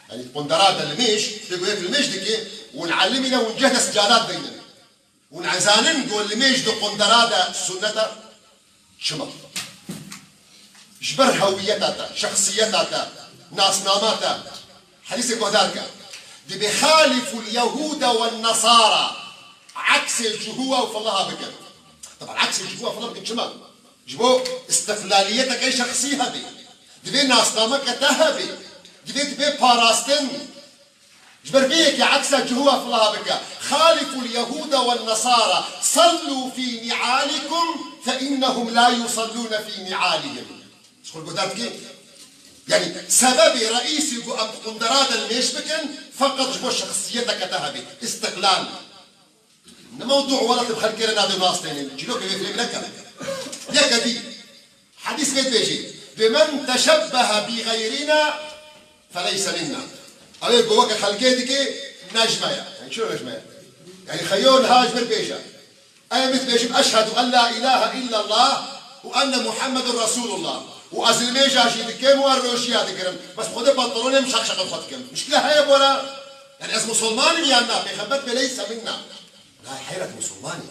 Yanî di qundera de limêj, tê ku yek limêj dike, hûn elimîne, hûn cehde sicadat deynin. Hûn ezanin ku limêj di qundera de sunnet e? Çima? Ji ber hewiyeta te, şexsiyeta te, nasnama te. Hedîsê guhdar ke. Dibê خالفوا اليهود والنصارى. Eksê Cihû û fulaha bikin. Teban eksê Cihû û fulaha bikin çima? Ji bo istiqlaliyeteke şexsî hebe. Divê nasnameke te hebe. Divê dibe parastin. Ji ber vê yekê eksa Cihû û fulaha bike. خالفوا اليهود والنصارى. صلوا في نعالكم فإنهم لا يصلون في نعالهم. Ji xwe guhdar dikî? Yanî sebebê reîsî ku em di qundera de limêj bikin, feqet ji bo şexsiyeteke te hebe. Îstiqlal. Ne mewdû welat bi xelkê re navê nastêne. Çîrokê vê filmê neke. Yeke dî. Hedîs vê dibêjî. Dê من تشبه بغيرنا فليس منا. Ew ê ku weke xelkê dike, ne ji me ye. Yanî çilo ne ji me ye? Yanî xeyo niha ji vir bêje. Em ê dibêjim, "Eşhedû en la îlahe îllallah û enne Muhammedun Resûlullah." Û ez limêja jî dikim û ez rojiya digirim. Bes xwedê pantolonê min şeq şeqil xwe dikim. Mişkile heye bora? Yanî ez musulman im yan na? Pêxember dibê leyse minna. Na heyret musulman î.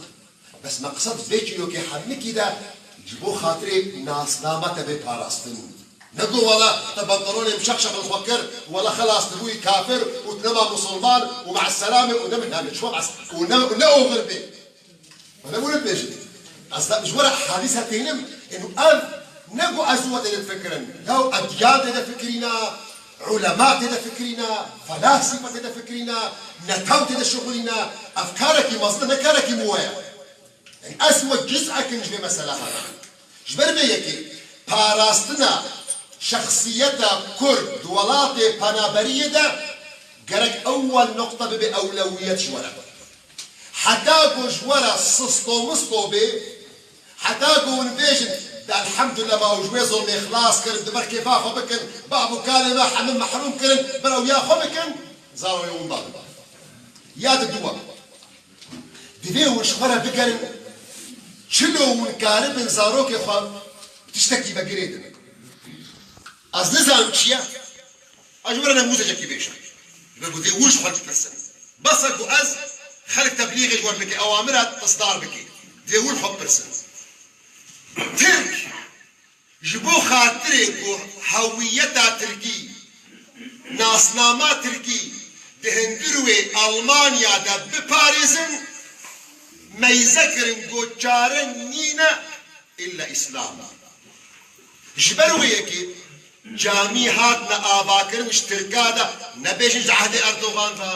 Bes meqsed vê çîrokê hemikî de ji bo xatirê nasnama te bê parastin. Ne got, "Wela te pantolonê min şeq şeqil xwe kir, wela xelas tu bûyî kafir û tu nema musulman û me'esselamê û ne min name çima bes û ne, û ne oxir bê." Wela wilo dibêjin. Ez ji we re hadîse tênim, ênû ev ne got ez û we tê de difikirin. Yaw edyan tê de fikirîna, ulema tê de fikirîna, felasîfe tê de fikirîna, netew tê de şixulîna. Ev karekî mezin e, ne karekî min we ye. Yanî ez û we ciz'ek in ji vê mesela hene. Ji ber vê yekê parastina şexsiyeta Kurd di welatê penaberiyê de gerek ewwel noqte bibe ewlewiyet ji we re. Heta ku ji we re sisto misto bê, heta ku hûn bêjin, "De elhemdulillah, ma ji wê zulmê xilas kirin, di ber kêfa xwe bikin, bav û kalê me hemû mehrûm kirin, ber ew ya xwe bikin", zaro yê hûn babin. Ya di duwa. Divê hûn ji xwe re bigerin, çilo hûn karibin zarokê xwe tiştekî vegirêdin. Ez nizanim çi ye, ez ji we re nemûzecekî bêjim. Divê ku divê hûn ji xwe bipirsin. Bes e ku ez xelk teblîxê ji we re bike, ewamira isdar bike. Divê hûn xwe bipirsin. Tirk Ji bo xatirê ku hewiyeta tirkî, nasnama tirkî di hundirê Almanya de biparêzin, meyze kirin ku çare nîne îlla Îslam. Ji ber wê yekê camî hatine avakirin ji Tirka de, nebêjin ji ehdê Erdogan re,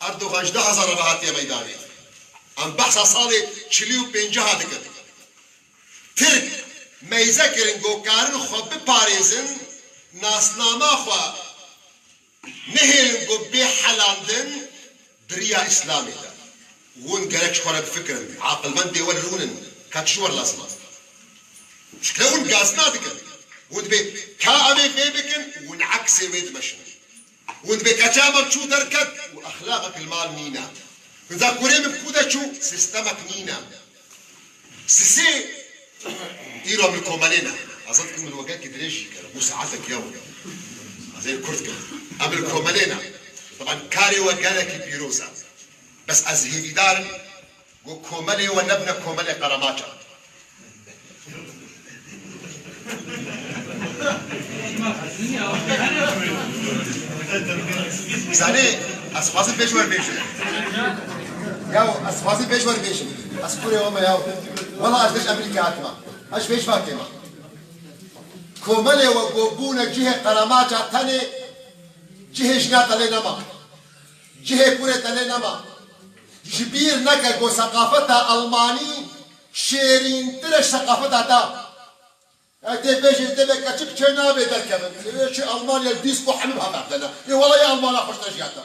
Erdogan ji du hezar re hatiye meydanê. Em behsa salê çilî û pêncî dikin. Tirk meyze kirin ku karin xwe biparêzin, nasnama xwe nehêlin ku bê helandin di riya Îslamê de. Hûn gerek ji xwe re bifikirin. Aqilmendê we li hûn in. Ka çi ji we re lazim e? Ji ke hûn gazina dikin. Hûn dibê ka em ê vê bikin, hûn eksê wê dimeşin. Hûn dibê keça me çû derket û exlaqek li mal nîne. Hûn za kurê min bi ku de çû, sistemek nîne. Sisê îro min komelê ne. Ez dikim min we gelkî dirêj jî kir. Bû saetek yew. Ez ê kurt kim. Em li komelê ne. Teban karê we gelekî pîroz e. Bes ez hêvîdar im ku komelê we nebine komelê Qeremaça. Zanê, ez xwazim pêş we bêjim. Yaw, ez xwazim pêş we bêjim. Ez kurê we me yaw. Wela ez dij Amerîka hatime. Ez ji vê civakê me. Komelê we ku bûne cihê Qeremaça tenê cihê jina te lê nema. Cihê kurê te lê nema. Ji bîr neke ku seqafeta Almanî şêrîntir e ji seqafeta te. Ew tê bêjê, tê be keçik çê nabê derkevin. Ê çi Almanya dîs ku hemî heverdene. Ê wela ya Almana xweştir ji ya te.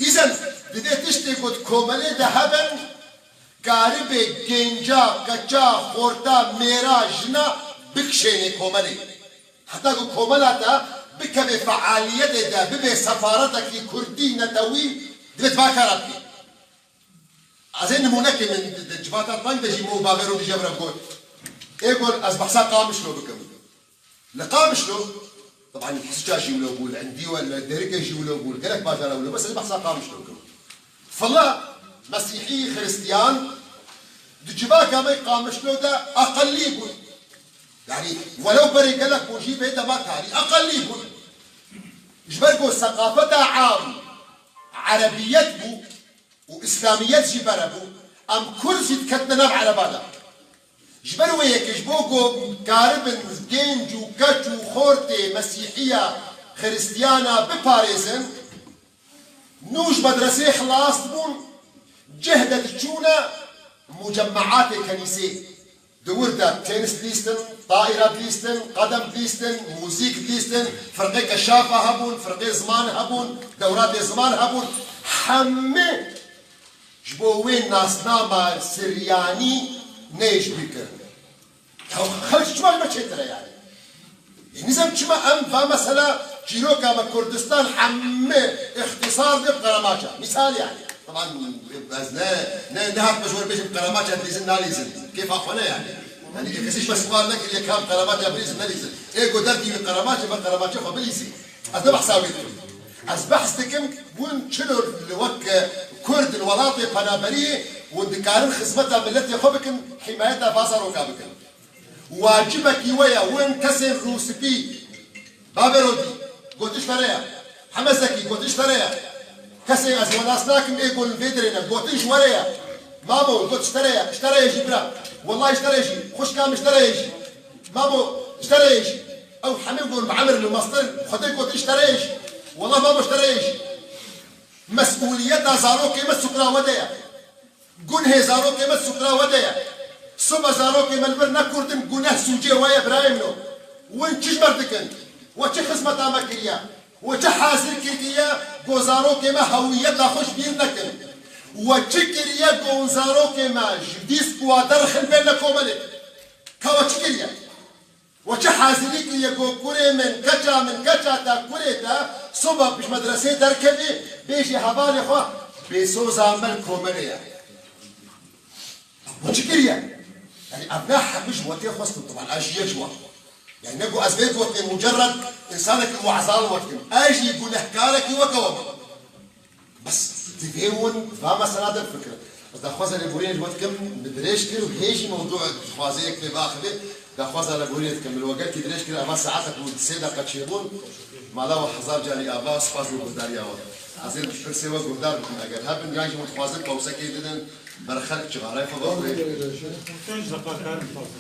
Îzen divê tiştê ku di komelê de hebin, karibê gênca, keça, xorta, mêra, jina bikişênê komelê. Heta ku komela te bikeve fealiyetê de, bibe sefaretekî kurdî netewî, divê tu va kara bikî. Ez ê nimûnekê min di, di civata teng de jî min û bavêro dîje bira got. Ê got, ez behsa Qamişlo bikim. Li Qamişlo, teban li Hisica jî wilo bû, li Endî we, li Dêrikê jî wilo bû, li gelek bajara wilo, bes ez behsa Qamişlo bikim. Fila Mesîhî, Xiristiyan, di civaka me Qamişlo de aqellî bûn. Yanî, welew berê gelek bûn jî bê dema tarî aqellî bûn. Ji ber ku seqafeta am erebiyet bû û îslamiyet jî bere bû, em kurd jî diketine nav ereba de. Ji ber wê yekê ji bo ku karibin gênc û keç û xortê mesîhiya xiristiyana biparêzin, nû ji medresê xilas dibûn, cih de diçûne mucemmeatê kenîsê. Di wir de tênis dilîstin, taîra dilîstin, qedem dilîstin, muzîk dilîstin, firqê keşafa hebûn, firqê ziman hebûn, dewratê ziman hebûn. Hemî ji bo wê nasnama siryanî neyê ji bîr kirin. Ya xelk çima ji me çêtir e yani? Ê, nizam çima em va mesela çîroka me Kurdistan hemî îxtisar de bi Qeremaça. Misal yani. Taban ez ne, ne, ne hatime ji we bêjim Qeremaça dilîzin nalîzin. Kêfa xwe ne yani. Yani kesî ji me sual nekiriye kam Qeremaça bilîzin nelîzin. Ê ku derdî wî Qeremaça, me Qeremaça xwe bilîzî. Ez ne behsa wî dikim. Ez behs dikim, hûn çilo li wek, e, Kurd li welatê penaberiyê, hûn dikarin xizmeta miletê xwe bikin, hîmayeta va zaroka bikin. Wacibekî we ye, win kesên rûspî, Bavê Rodî, gotiş te re ye. Heme Zekî, gotiş te re ye. Kesên ez we nas nakim, ê ku li vê derê ne, gotin ji we re ye. Mamo, gotiş te re ye, ji te re ye jî bira. Wellahî ji te re ye jî, xwişka min ji te re ye jî. Mamo, ji te re ye jî. Ew hemî gon bi emir li mastir, Xwedê gotin ji te re ye jî. Wellah mamo ji te re ye jî. Mesûliyeta zarokê me sukra we de ye. Gunhê zarokê me sukra we de ye. Sibe zarokê me li vir nekurdin, guneh sûcê we ye birayê min o. Win çi ji me re dikin? We çi xizmeta me kiriye? We çi hazir kiriye ku zarokê me hewiyeta xwe ji bîr nekin? We çi kiriye ku zarokê me ji dîsk û derxin bêne komelê? Ka we çi kiriye? We çi hazirî kiriye ku kurê min, keça min, keça te, kurê te, soba bi ji medresê derkevê, bêjê hevalê xwe, bêsoza me li komelê ye. We çi kiriye? Yani ev ne hemî ji wetê xwestin, taban ez jî yek ji wan. Yani ne ku ez vê gotê mucerred însanekî we'zal we dikim. Ez jî gunehkarekî weke we bim. Bes divê hûn va mesela de bifikirin. Ez daxwaza lêborînê ji we dikim, min dirêj kir û hê jî mewdû dixwaze yek pê biaxive. Daxwaza lêborînê dikim. Min we gelkî dirêj kir, eva saetek û sê deqe çêbûn. Mala we hezar carî ava, spas bo guhdariya we. Ez ê pirsê we guhdar bikim. Eger hebin, yan jî hûn dixwazin qewsekê didin, ber xelk cixarayê xwe vexwe.